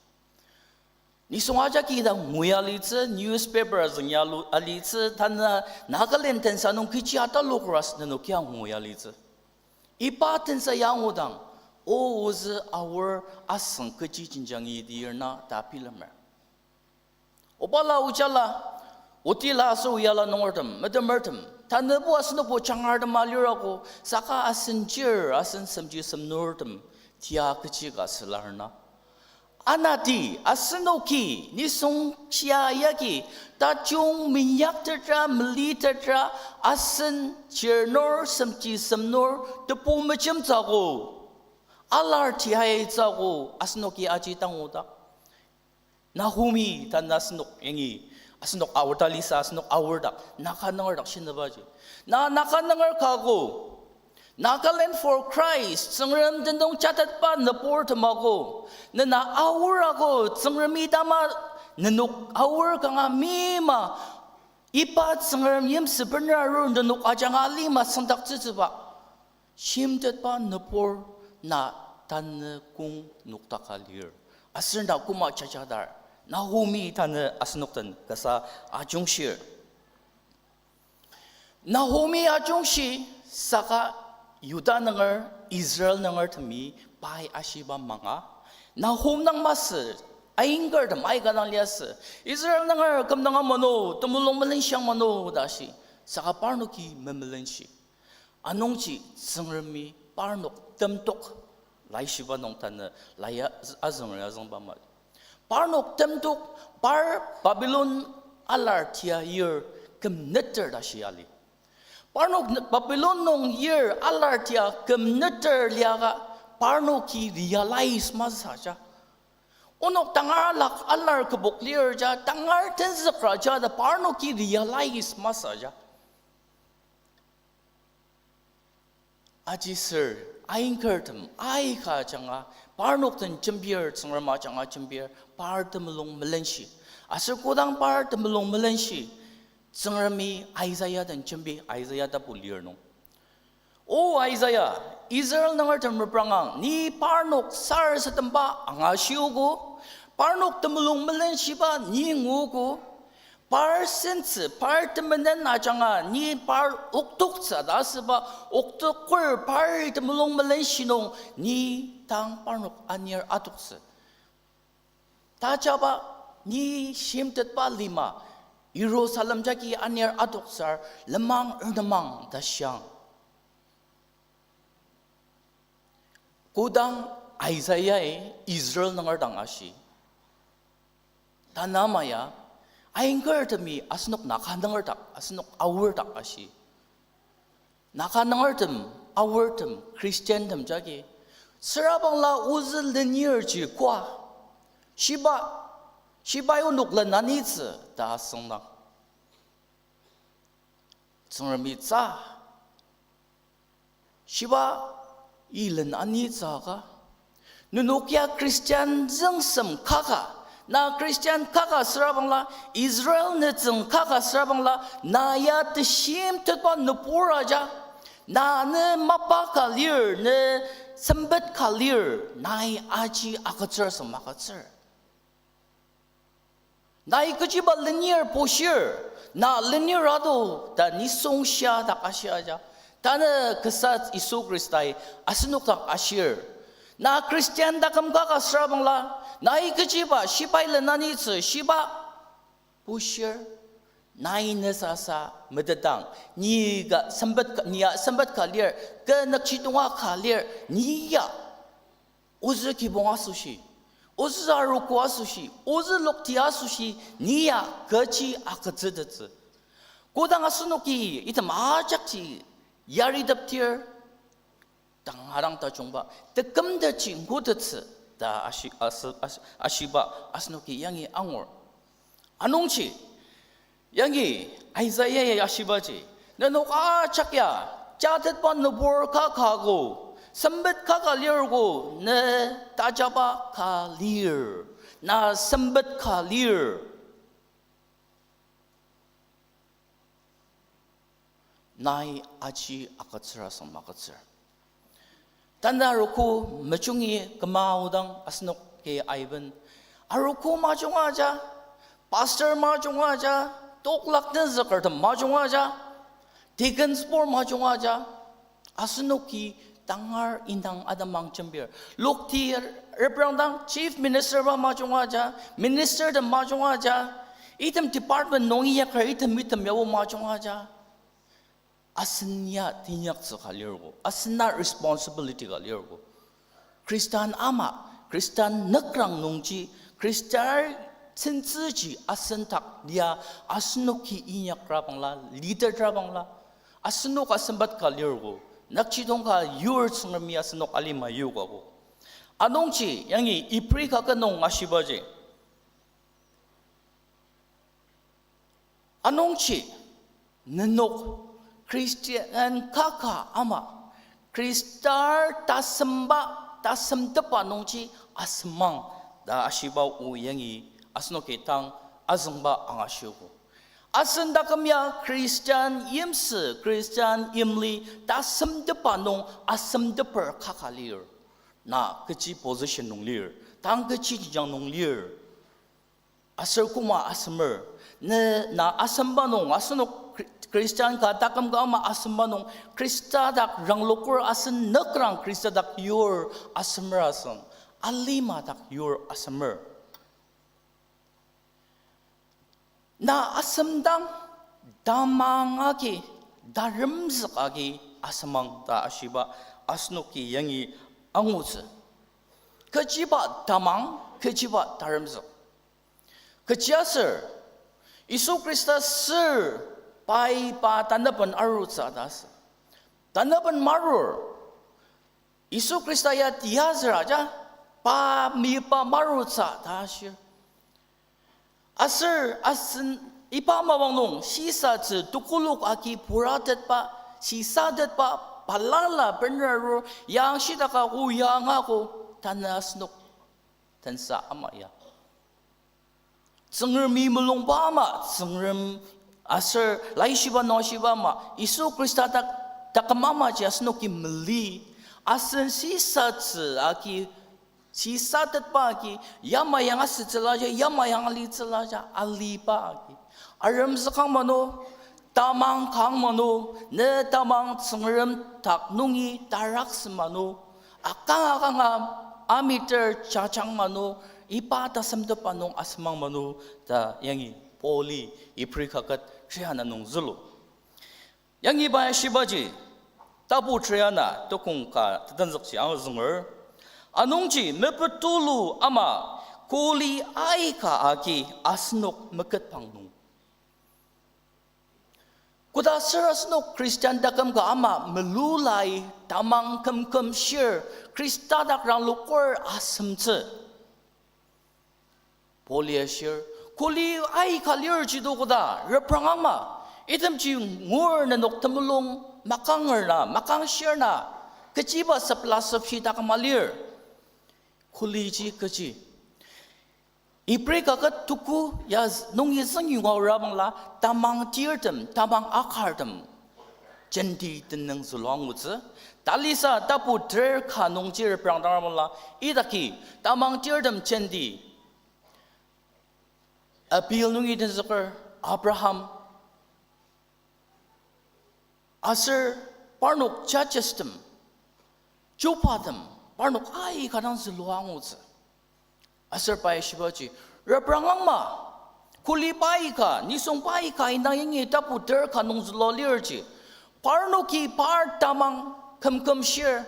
Nisung ajaki dang nguya litsü, newspaper azüng ya lu-, alitsü, tanü Nagaland tensa nung kechi ataloker as nenokia nguya litsü. Iba tensa ya angudang, o ozü aor asüng kechi jenjangi tir na ta bilemer. Obala ojala, Otila aser oyala nungertem, metemertem, tanübo asenokbo jangartem alirako, saka asen chir, asen semji semnurtem, tia kechi ka sülar na. Anati, asenoki, nisung shia yagi, tajung minyaktetra, melitetra, asen chirnur semji semnur, tebu mejemtsüogo, alar tiaitsüogo, asenoki aji tangudak. Naomi tanü asenok yangi, asenok aorta lisa, asenok aordak, Naga nungerdak shinübaji. Na Naga nunger kago, Nagaland for Christ, Tsüngrem tenüng jatetba nübur temako, nena aor ako, Tsüngremi tama nenok aor kanga mima, iba Tsüngrem yimsü bener arur nenok ajanga lima sengdaktsütsüba shimtetba nübur na tanü kong noktaka lir. Aser na koma jajadar, Naomi tanü asenok den kasa ajungshir. Naomi ajungshi saka Yuda nunger, Israel nungertemi pai ashiba manga. Naomi dang masü, aingertem aika dang liasü. Israel nunger kümdanga mano, temulung melenshia mano ta shi. Saka parnoki memelenshi. Anungji Tsüngremi parnok temtok laishiba nung tanü laia azünger azüngba ma. Parnok temtok par Babylon alar tia yir kümneter ta shi ali. Parnok ne-, Babylon nung yir alar tia kümneter liaka parnoki realize masaja. Onok tangar alak alar kübok lir ja, tangar tenzükra ja ta parnoki realize masaja. Ajisür, aingertem, aika ajanga, parnok den jembir, Tsüngrem ajanga jembir, par temulung melenshi. Aser kodang par temulung melenshi, Tsüngremi Isaiah den jembi, Isaiah tapu lir nung. O Isaiah, Israel nungertem reprangang, ni parnok sarasademba angashiogo, parnok temulung melenshiba ni nguogo, par sentsü, par temenen ajanga, ni par oktoktsü ta asüba, oktoker par temulung melenshi nung, ni tang parnok anir adoktsü. Tajaba ni shimtetba lima, Jerusalem jagi anir adoktsür lenmang ernemang ta shiang. Kodang Isaiah-i Israel nunger dang ashi, tanü ama ya, aingertemi asenok Naga nunger dak, asenok aor dak ashi. Naga nungertem, aortem, Christiantem jagi, sürabangla ozü lenirji koa, shiba, shibai onok len anitsü ta asüngdang, Tsüngremi tsü, shibai len anitsü ka, nenok ya Christian züngsem kaka, na Christian kaka sürabangla, Israel nütsüng kaka sürabangla, na ya teshimtetba nübur aja, na ne mapa ka lir, ne sempet ka lir, nai aji agütsür sema agütsür. Nai kechiba lenir bushir, na lenir ado ta nisung shia dak ashia ja. Tanü kasa Yisu Khristai asenok dak ashir. Na Christian taküm kaka sürabangla, nai kechiba shibai len anitsü shiba bushir. Nai ne sasa metetang, ni ka sempet ka, ni ya sempet ka lir, kü nükjidonga ka lir, ni ya ozü kibong asoshi, ozü arogo asoshi, ozü lokti asoshi, ni ya kechi agütsütettsü. Kodang asenoki item ajakji yariteptir, tangadang tajungba tekümtetji ngutettsü ta ashi-, ashi-, ashi-, ashiba asenoki yangi angur. Anungji, yangi Isaiah ya ashibaji, nenok ajak ya, jatetba nübur ka kago, sempet kaka lirgo, ne tajaba ka lir, na sempet ka lir. Nai aji agütsür asüng magütsür. Tanü arogo mejungi küma aodang asenoki aiben. Arogo majunga ja, pastor majunga ja, toklak tenzükertem majunga ja, deacons board majunga ja, asenoki tangar indang atamang jembir. Lokti reprangdang chief ministerba majunga ja, ministertem majunga ja, Item department nung inyaker item item yabo majung aja. Asen ya teinyaktsü ka lirgo, asen na responsibility ka lirgo. Khristan ama, Khristan nükrang nungji, Khristan sentsüji asen dak lia, asenoki inyakra bangla, leader ra bangla, asenok asembat ka lirgo, nükjidong ka yur Tsüngremi asenok alima yukago. Anungji, yangi Ibri kaket nung ashibaji. Anungji, nenok Christian kaka ama, Khristar tasemba, tasemtepba nungji asemang ta ashiba o yangi asenoki tang azüngba angashiogo. Asen taküm ya Christian yimsü, Christian yimli tasemtepba nung asemteper kaka lir. Na kechi position nung lir, tang kechi jenjang nung lir. Aser koma asemer, ne na asemba nung, asenok Khri-, Christian ka taküm ka ama asemba nung, Khrista dak rangloker asen nükrang Khrista dak yur asemer asüng, alima dak yur asemer. Na asemdang tamang agi, taremzük agi asemang ta ashiba asenoki yangi angutsü. Kechiba tamang, kechiba taremzük. Kechiaser, Yisu Khrista sür pai pa tanaben arutsü ta asü. Tanaben marur, Yisu Khrista ya tiyazür aja, pa mipa marutsü ta ashir. Aser asen iba mapang nung shisatsü tekolak agi puratetba, shisatetba, balala bener arur, yangshidaka o yangago, tanü asenok tensa ama ya. Tsüngremi mulungba ama, Tsüngrem aser laishiba nung ashiba ama, Yisu Khrista dak, taküm amaji asenoki mali, asen shisatsü agi, shisatetba agi, yamai yang asütsüla ja, yamai yang alitsüla ja, aliba agi. Aremzükang mano, tamang kang mano, ne tamang Tsüngrem dak nungi taraksü mano, akang akanga amiter jajang mano, iba tasemtepba nung asemang mano, ta yangi Pauli Ibri kaket triana nung zülu. Yangi pai ashibaji, tapu triana tokong ka tetenzükji angazünger. Anungji mepet tulu ama kuli aika agi asenok meketpang nung. Koda sür asenok Christian taküm ka ama melulai tamang kümküm shir Khrista dak rangloker asemtsü. Paul ya shir, kuli aika lir jido koda, reprang ama, itemji ngur nenok temulung makanger na, makangshir na, kechiba sepla sepshi taküma lir. Kuliji kechi. Ibri kaket tuku ya z-, nungi züngyonga rabangla, tamang tirtem, tamang akartem, jenti tenüng zülua angutsü. Talisa tapu ter ka nungji reprang dang rabangla, idaki, tamang tirtem jenti. Abel nungi tenzüker, Abraham, aser parnok judgestem, chubatem, parnok aika dang zülua angutsü. Aser pai shibaji, reprang angma, kuli pai ka, nisung pai ka indang yangi tapu ter ka nung zülua lirji, parnoki par tamang kümküm shir,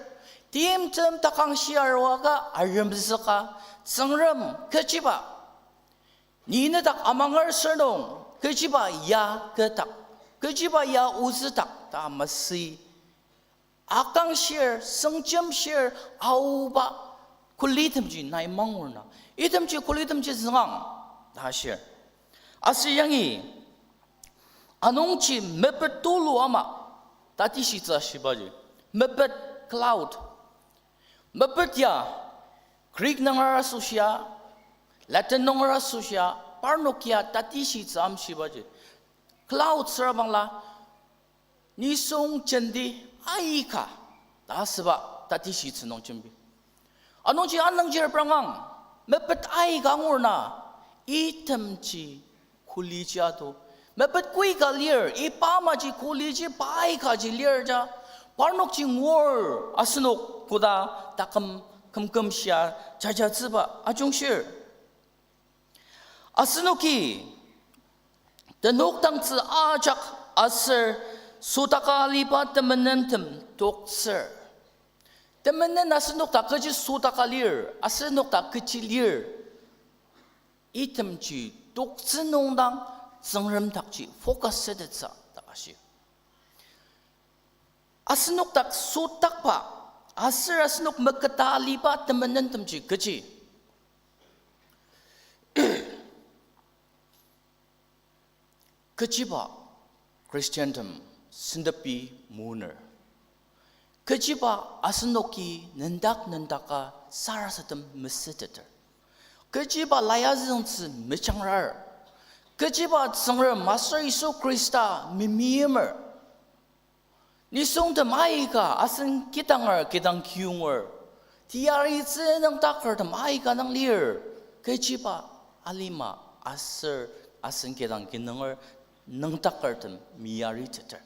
timtem takangshi arua ka aremzüka, Tsüngrem kechiba ni nedak amanger sür nung, kechiba ya kedak, kechiba ya ozüdak ta masü. Akangshir, süngjemshir, aoba, kulitemji nai mangur na. Itemji kulitemji züngang, ta shir. Aser yangi, anungji mepet tulu ama, tatishitsü ashibaji. Mepet cloud. Mepet ya, Greek nunger asoshia, Latin nunger asoshia, parnok ya tatishitsü amshibaji. Cloud süra bangla, nisung jenti aika ta asüba tatishitsü nung jembi. Anungji anangji reprangang, mepet aika angur na, itemji kuliji ado. Mepet kui ka lir, iba amaji kuliji pa aikaji lir ja, parnokji ngur asenok koda taküm kümküm shia jajatsüba ajungshir. Asenoki, Tenokdangtsü ajak aser sotaka aliba temenentem toktsür. Temenen asenok dak kechi sotaka lir, asenok dak kechi lir, itemji toktsü nung dang Tsüngrem dakji focus sütettsü ta ashi. Asenok dak sotakba, aser asenok meketa aliba temenentemji kechi. Kechiba Christiantem sentepi muner. Kechiba asenoki nendak nendaka sarasadem mesüteter. Kechiba lai azüngtsü mejangrar. Kechiba Tsüngrem aser Yisu Khrista memeimer. Nisungtem aika asen kidanger kidang kiyonger, teyaritsü nüngdakertem aika dang lir, kechiba alima aser asen kidang kinunger nüngdakertem meyariteter.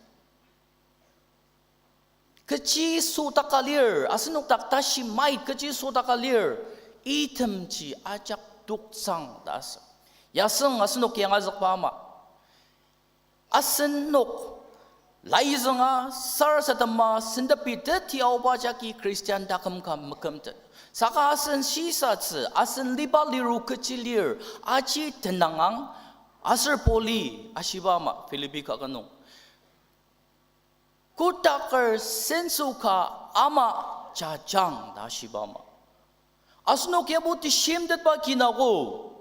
Kechi sotaka lir, asenok dak tashi mait kechi sotaka lir, itemji ajak toktsüang ta asü. Yasüng asenok yangazükba ama, asenok laizünga, sarasadema, sentepi teti aoba jagi Christian taküm ka mekümtet. Saka asen shisatsü, asen liba liru kechi lir, aji tenangang, aser Pauli ashiba ama, Philippi kaket nung, kotaker senso ka ama jajang ta ashiba ama. Asenok yabo teshimtetba kinako,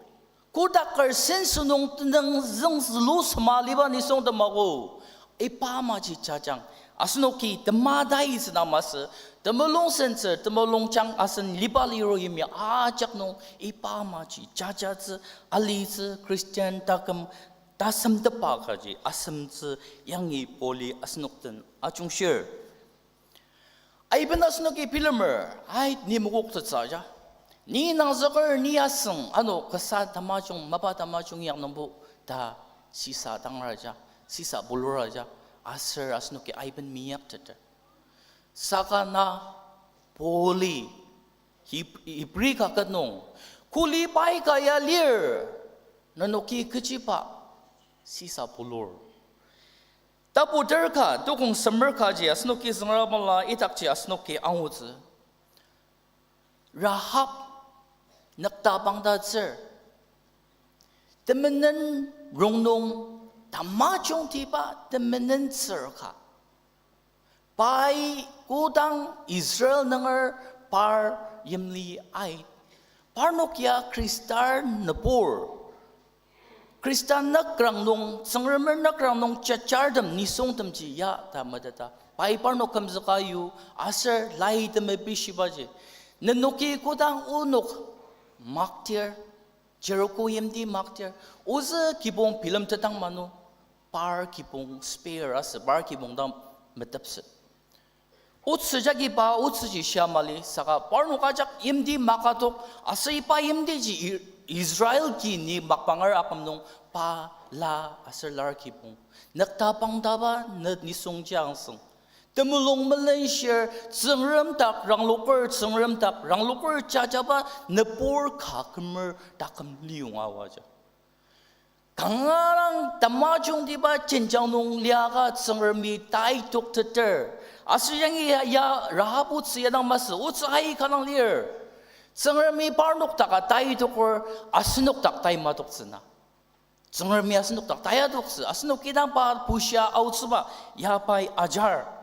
kotaker senso nung tenüng züngzülu sema liba nisungtem ako, iba amaji jajang. Asenoki temadaitsü na masü, temulung sentsü, temulung jang asen liba liru yimya ajak nung iba amaji jajatsü, alitsü, Christian taküm tasemtepba kaji asemtsü yangi Pauli asenok den ajungshir. Aiben asenoki bilemer, ai, ni mokoktettsü ja. Ni nangzüker, ni asüng, ano kasa tamajung, mapa tamajung yak nungbo ta shisa dangra ja, shisa bulura ja, aser asenoki aiben minyakteter. Saka na Pauli, Heb-, Hebri kaket nung, kuli pai ka ya lir, nenoki kechiba shisa bulur. Tapu ter ka, tukong semer kaji asenoki züngra mala idakji asenoki angutsü. Rahab nükta pangtatsür. Temenen rongnung tamajungtiba temenen tsür ka. Pai kodang Israel nunger par yimli ait. Parnok ya Khristan nübur. Khristan nükrang nung, Tsüngremer nükrang nung jajardem nisungtemji ya ta meteta. Pai parnok kümzüka yu, aser lai temepi shibaji. Nenoki kodang onok maktir, Jericho yimti maktir, ozü kibong bilemtetang manu, par kibong spare asü, par kibong dang metepset. Otsü jagi pa otsüji shia mali, saka parnok ajak yimti makatok, aser iba yimtiji I-, Israel ki ni makbanger aküm nung pa la aser lar kibong. Nükta pangtaba ne nisungji angsüng. Temulung melenshir, Tsüngrem dak rangloker, Tsüngrem dak rangloker jajaba nübur ka kümer taküm liyonga waja. Kanga dang tamajungtiba jenjang nung liaka Tsüngremi tai tokteter. Aser yangi ya, ya Rahab otsü ya dang masü, otsü aika dang lir. Tsüngremi parnok daka tai toker, asenok dak tai matoktsü na. Tsüngremi asenok dak tai atoktsü, asenok kidang pa bushia aotsüba, ya pai ajar.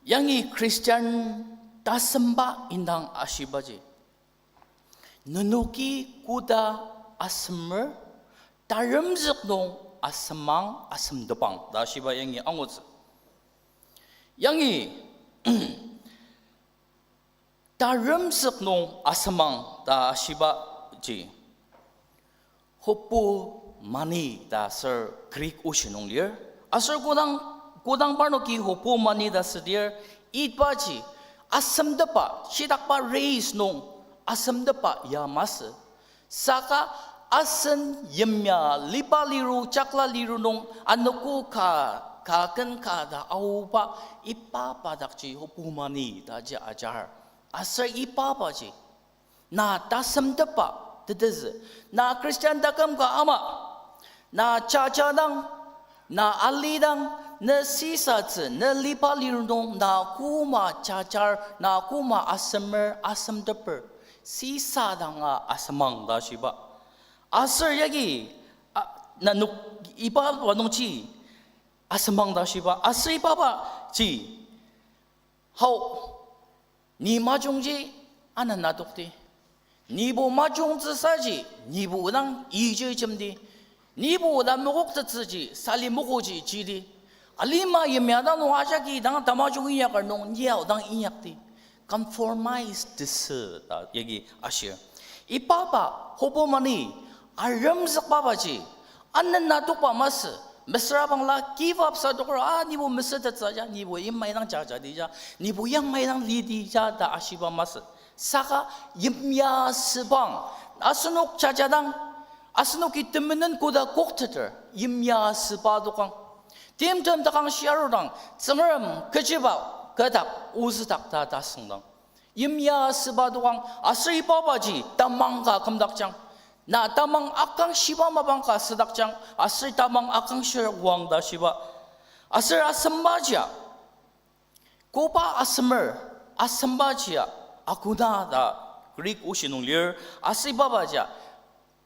Yangi Christian tasemba indang ashibaji, nenoki koda asemer, taremzük nung asemang asemtepang ta ashiba yangi angutsü. Yangi taremzük nung asemang ta ashibaji, hopomani ta aser Greek oshi nung lir. Aser kodang, kodang parnoki hopomani ta asüdir, ibaji asemtepba, shitakba race nung asemtepba ya masü. Saka asen yimya liba liru, jakla liru nung anogo ka, ka ken ka ta aoba, iba pa dakji hopomani ta ji ajar. Aser iba paji na tasemtepba, Tetezü, na Christian taküm ka ama, na jajadang, na alidang, ne sisatsü, ne liba lir nung, na koma jajar, na koma asemer, asemteper, sisadanga asemang ta shiba. Aser yagi, a, nenok iba wa nungji asemang ta shiba, aser ibaba ji, hao, ni majungji anena tokti. Nibo majungtsüsaji, nibo dang iji jemdi. Nibo dang mokoktettsüji, sali mokoji jidi. Alima yimya dang nung ajaki dang tamajung inyaker nung niao dang inyakdi. Conformize tesü ta yagi ashir. Ibaba hopomani aremzükbabaji, anena tokba masü, mesüra bangla give up sa tokra, a, nibo mesütettsü ja, nibo yimai dang jajadi ja, nibo yamai dang lidi ja ta ashiba masü. Saka yimya sübang, asenok jajadang, asenoki temenen koda kokteter, yimya süba dokang. Timtem takangshi arudang, Tsüngrem kechiba, kü dak, ozüdak ta tasüngdang. Yimya süba dokang, aser ibabaji tamang ka kümdakjang. Na tamang akangshiba mapang ka südakjang, aser tamang akangshir oang ta shiba. Aser asembajia, koba asemer, asembajia, akuna ta Greek oshi nung lir, aser ibabajia,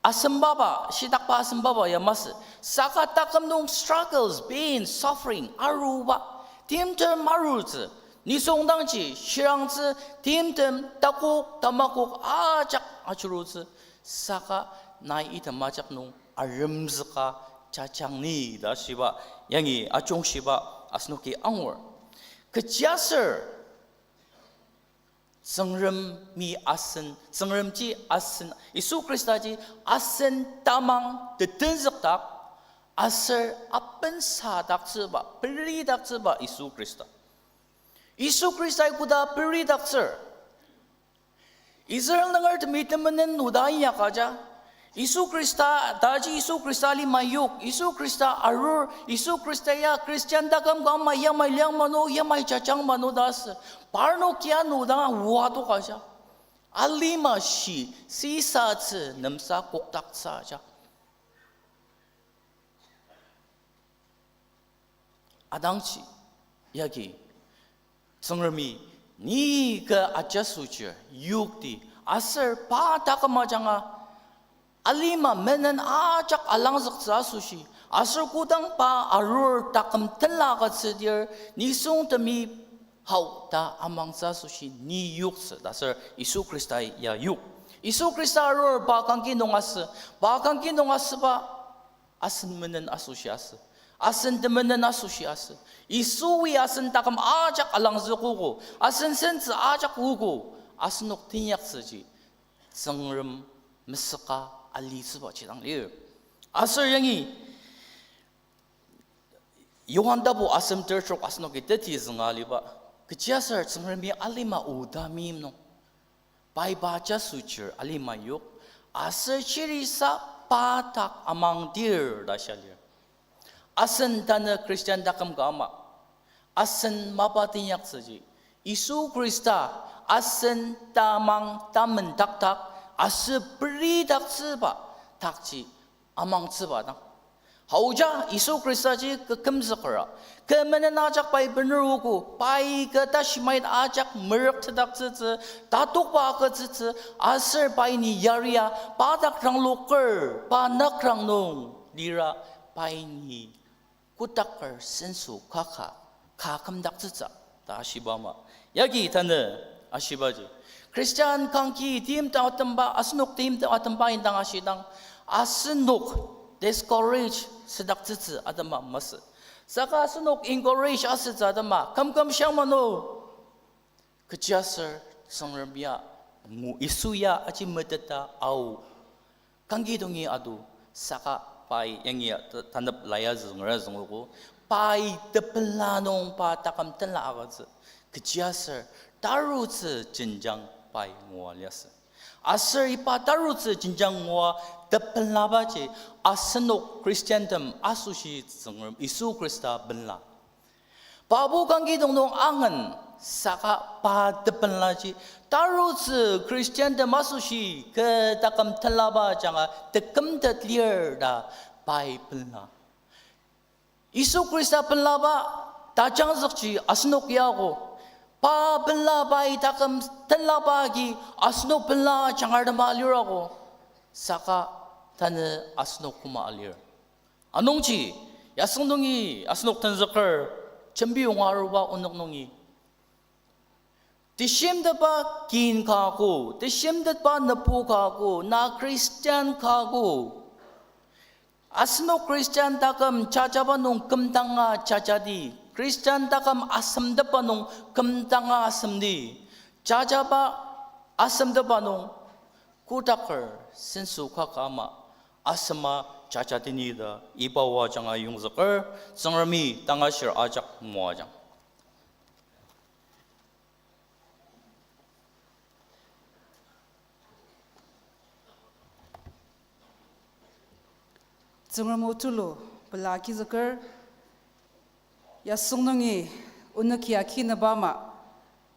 asembaba, shitakba asembaba ya masü. Saka taküm nung struggles, pain, suffering, aruba. Timtem arutsü. Nisungdangji shirangtsü, timtem takok tamakok ajak ajurutsü. Saka nai item ajak nung aremzüka jajang ni ta shiba, yangi ajungshiba asenoki angur. Kechiaser Tsüngremi asen, Tsüngremji asen, Yisu Khristaji asen tamang tetenzükdak, aser apensadaktsüba, peridaktsüba Yisu Khrista. Yisu Khristai koda peridaktsür. Israel nungertemi temenen oda inyaka ja. Yisu Khrista, taji Yisu Khrista lima yok, Yisu Khrista arur, Yisu Khrista ya Christian taküm ka ama yamai liang mano, yamai jajang mano ta asü. Parnok ya nodanga oa toka ja. Alima shi, sisatsü nemsa kokdaktsü ja. Adangji, yagi, Tsüngremi, ni kü ajasuchir, yokti, aser pa taküm ajanga, alima menen ajak alangzüktsü asoshi, aser kodang pa arur taküm tenla agütsüdir, nisungtemi hao ta amangtsü asoshi ni yoktsü, ta aser Yisu Khrista ya yok. Yisu Khrista arur pa kangki nung asü, pa kangki nung asüba, asen menen asoshi asü. Asen temenen asoshi asü. Yisui asen taküm ajak alangzükogo. Asen sentsü ajak ogo. Asenok teinyaktsüji Tsüngrem mesüka alitsübaji dang lir. Aser yangi Johan tapu asem tertrok asenoki teti zünga aliba. Kechiaser Tsüngremi alima oda meim nung, pai pa jasuchir alima yok, aser shirisa pa dak amangdir ta shia lir. Asen tanü Christian taküm ka ama, asen mapa teinyaktsüji, Yisu Khrista asen tamang tamendakdak, aser peridaktsüba dakji amangtsüba dang. Haoja Yisu Khristaji kü kümzükera, kü menen ajak pai bener ogo, pai kü tashimait ajak merüktetdaktsütsü, tatokba agütsütsü, aser pai ni yaria, pa dak rangloker, pa nakrang nung lira, pai ni kotaker senso kaka, ka kümdaktsütsü ta ashiba ama. Yagi tanü ashibaji, Christian kangki timtem atemba, asenok timtem atemba indang ashidang, asenok discourage südaktsütsü atema masü. Saka asenok encourage asütsü atema, kümküm shiang mano. Kechiaser Tsüngrem ya, ngu Yisu ya aji meteta ao. Kangki tongi ado, saka pai yangi ta-, tanep laya züngera züngogo, pai tepela nung pa taküm tenla agütsü. Kechiaser tarutsü jenjang pai ngua liasü. Aser iba tarutsü jenjang ngua tepelabaji asenok Christiantem asoshi Tsüngrem Yisu Khrista benla. Pabo kangki dong nung angen, Saka pa tebenlaji, tarutsü Christian tem asoshi kü taküm tenlaba ajanga tekümtet lir ta pai benla. Yisu Khrista benlaba tajangzükji asenok yako. Pa benla pai taküm tenlaba agi asenok benla jangartem alirako. Saka tanü asenok koma alir. Anungji, yasüng nungi asenok tenzüker, jembi yonga aruba onük nungi teshimtetba kin ka ko, teshimtetba nübu ka ko, na Christian ka ko. Asenok Christian taküm jajaba nung kümdanga jajadi. Christian taküm asemtetba nung kümdanga asemdi. Jajaba asemtetba nung kotaker senso kaka ama asema jajatini ta iba o ajanga yongzüker, Tsüngremi tangashir ajak moajang. Tsüngrem o tulu pela agizüker, yasüng nungi onüki akinaba ama,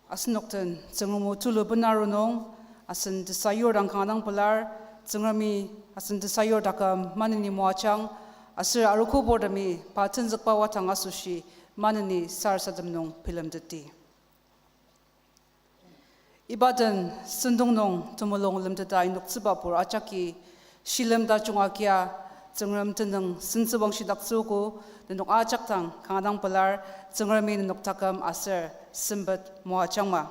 asenok den Tsüngrem o tulu benaru nung, asen tesayur dang kanga dang pelar, Tsüngremi asen tesayur taküm maneni moajang, aser arogo purtemi pa tenzükba wadang asoshi maneni sarasadem nung bilemteti. Iba den sentong nung temulung lemteta inoktsüba pur ajaki shilem tajung agia Tsüngrem tenüng sentsüwangshi daktsüogo, nenok ajak dang kanga dang pelar, Tsüngremi nenok taküm aser sempet moajangma.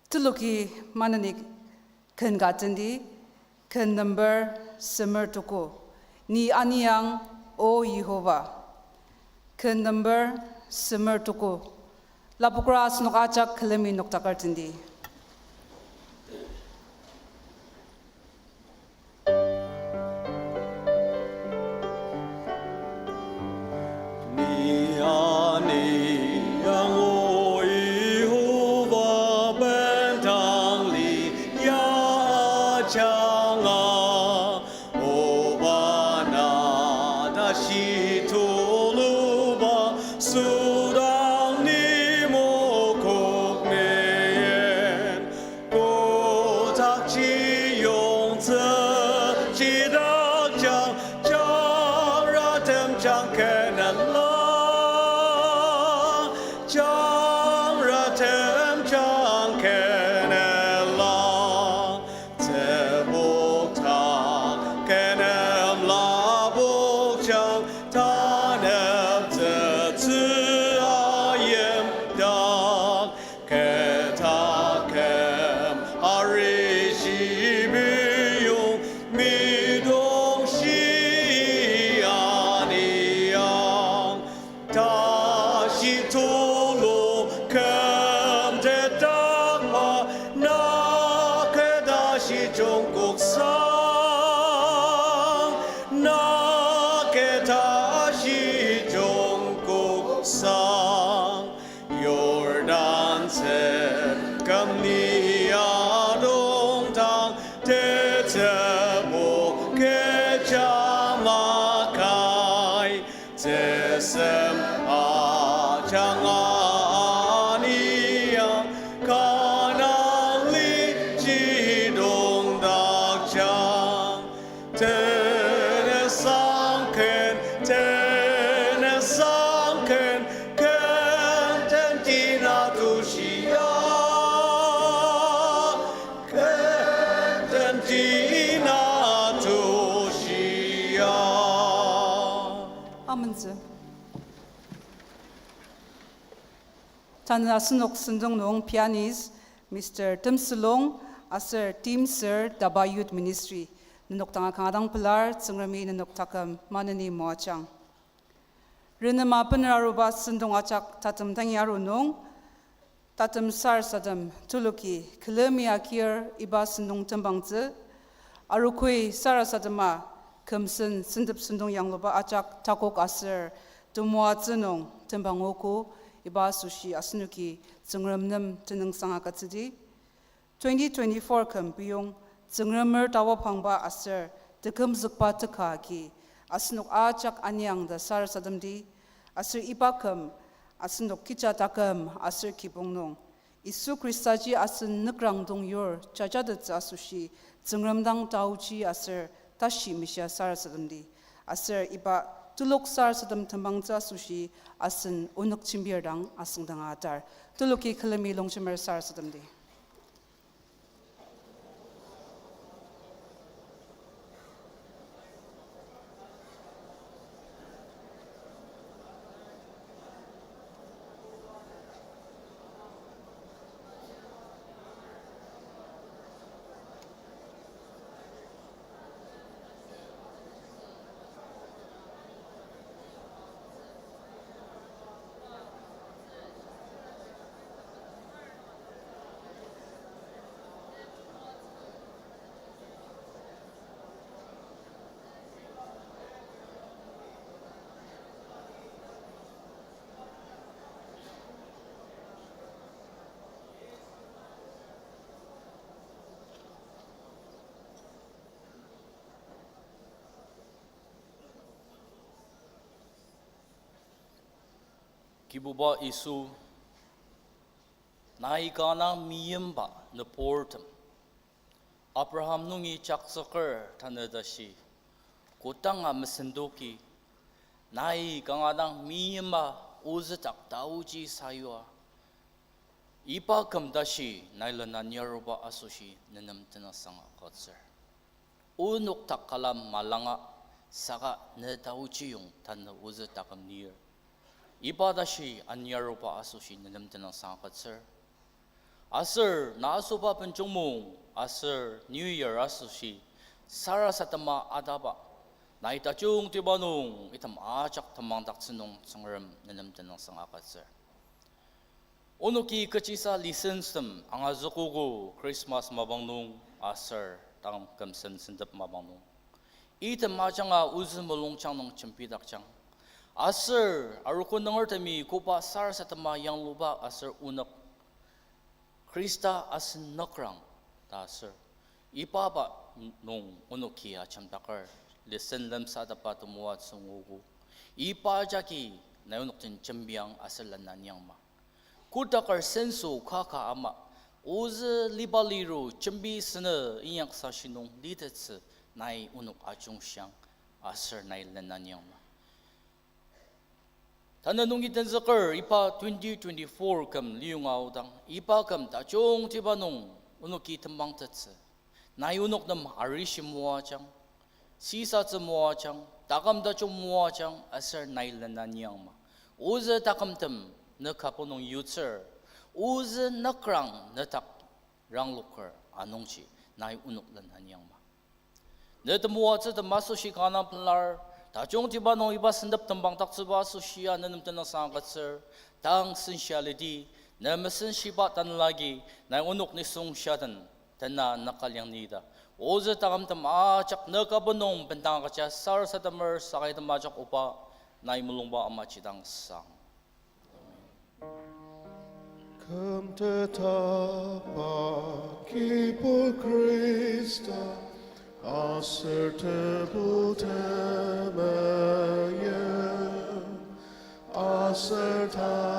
Teloki maneni ken ka tendi, ken number semer tuku. Ni aniang, O Yihova. Ken number semer tuku. Lapokra asenok ajak külemi noktaker tendi. Ni aniang, O Yihova, bendang lia ajanga, oba na tashi tuluba sodang ni mokoknen. Kotakji yongtsü jidakjang, jangratem jang kenela, jangratem jang kenela. Tsübuk ta kenem lapokjang, tanep tsütsü ayimdak. Kü taküm arishi biyong, mitongshi aniang. Tashi tulu kümtet dakba, na kü tashi jungkoksang, na kü tashi jungkoksang. Yordan tsüngkam ni adongdang, tetsübu kecha makai. Tesem ajanga aniang, Kanan li jidongdakjang. Tenesang ken, tenesang ken, ken tenti na tushia, ken tenti na tushia. Amentsü. Tanü asenok sentong nung pianist Mister Temsülong aser Team Sir DABA Youth Ministry, nenok danga kanga dang pelar, Tsüngremi nenok taküm maneni moajang. Renema bener aruba sentong ajak tatem dangi aru nung, tatem sarasadem tuluki külemi akir iba sentong tembangtsü, arogoi sarasadema kümsen sentep sentong yangluba ajak takok aser temoatsü nung tembangogo, iba asoshi asenoki Tsüngrem nem tenüngsang agütsüdi. Twenty twenty-four küm piyong Tsüngremer tawa pangba aser tekümzükba teka agi asenok ajak aniang ta sarasademdi, aser iba küm Asenok kecha taküm aser kibong nung, Yisu Khristaji asen nükrang dong yur jajatettsü asoshi, Tsüngrem dang taoji aser tashi mishia sarasademdi. Aser iba telok sarasadem temangtsü asoshi, asen onük jembir dang asüngdanga atar. Teloki külemi longjemer sarasademdi. Kibuba Yisu, nai kanga meimba nüburtem, Abraham nungi jaktsüker tanü tashi, kodanga mesendoki, nai kanga dang meima ozü dak taoji sayua, iba küm tashi nai lena niaruba asoshi nenem tenüngsang agütsür. Onok takala malanga saka ne taochiyong tanü ozü taküm nir, iba tashi aniaruba asoshi nenem tenüngsang agütsür. Aser na asoba benjongmung aser New Year asoshi sarasadema ataba, nai tajungtiba nung item ajak temangdaktsü nung Tsüngrem nenem tenüngsang agütsür. Onoki kechisa lessonstem angazükogo Christmas mapang nung aser tang kümsen sentep mapang nung. Item ajanga ozü mulungjang nung jembidakjang. Aser arogo nungertemi koba sarasadema yangluba aser onük Khrista asen nükrang ta aser, ibaba nung onoki ajemdaker lesson lemsatepba temoatsü nguogo. Iba jagi nai onok den jembiang aser lena niangma. Kodaker senso kaka ama, ozü liba liru jembi sünü inyak sashi nung litettsü nai onok ajungshiang aser nai lena niangma. Tanü nungi tenzüker iba twenty twenty-four küm liyonga aodang, iba küm tajungtiba nung onoki temangtettsü, nai onok nem arishi moajang, sisatsü moajang, taküm tajung moajang aser nai lena niangma. Ozü takümtem ne kübok nung yutsür, ozü nükrang ne dak rangloker anungji nai onok lena niangma. Ne temoatsütem asoshi kanga pelar, tajungtiba nung iba sentep tembangdaktsüba asoshia nenem tenüngsang agütsür, tang senshia lidi, ne mesenshiba tanelagi, nai onok nisung shiaden, tena nükaliang nida. Ozü takümtem ajak ne kübok nung bendang agüja sarasademer saka item ajak oba, nai mulungba amaji dang sang. Kümtetba Kibur Khrista, aser Tebu temeim, aser ta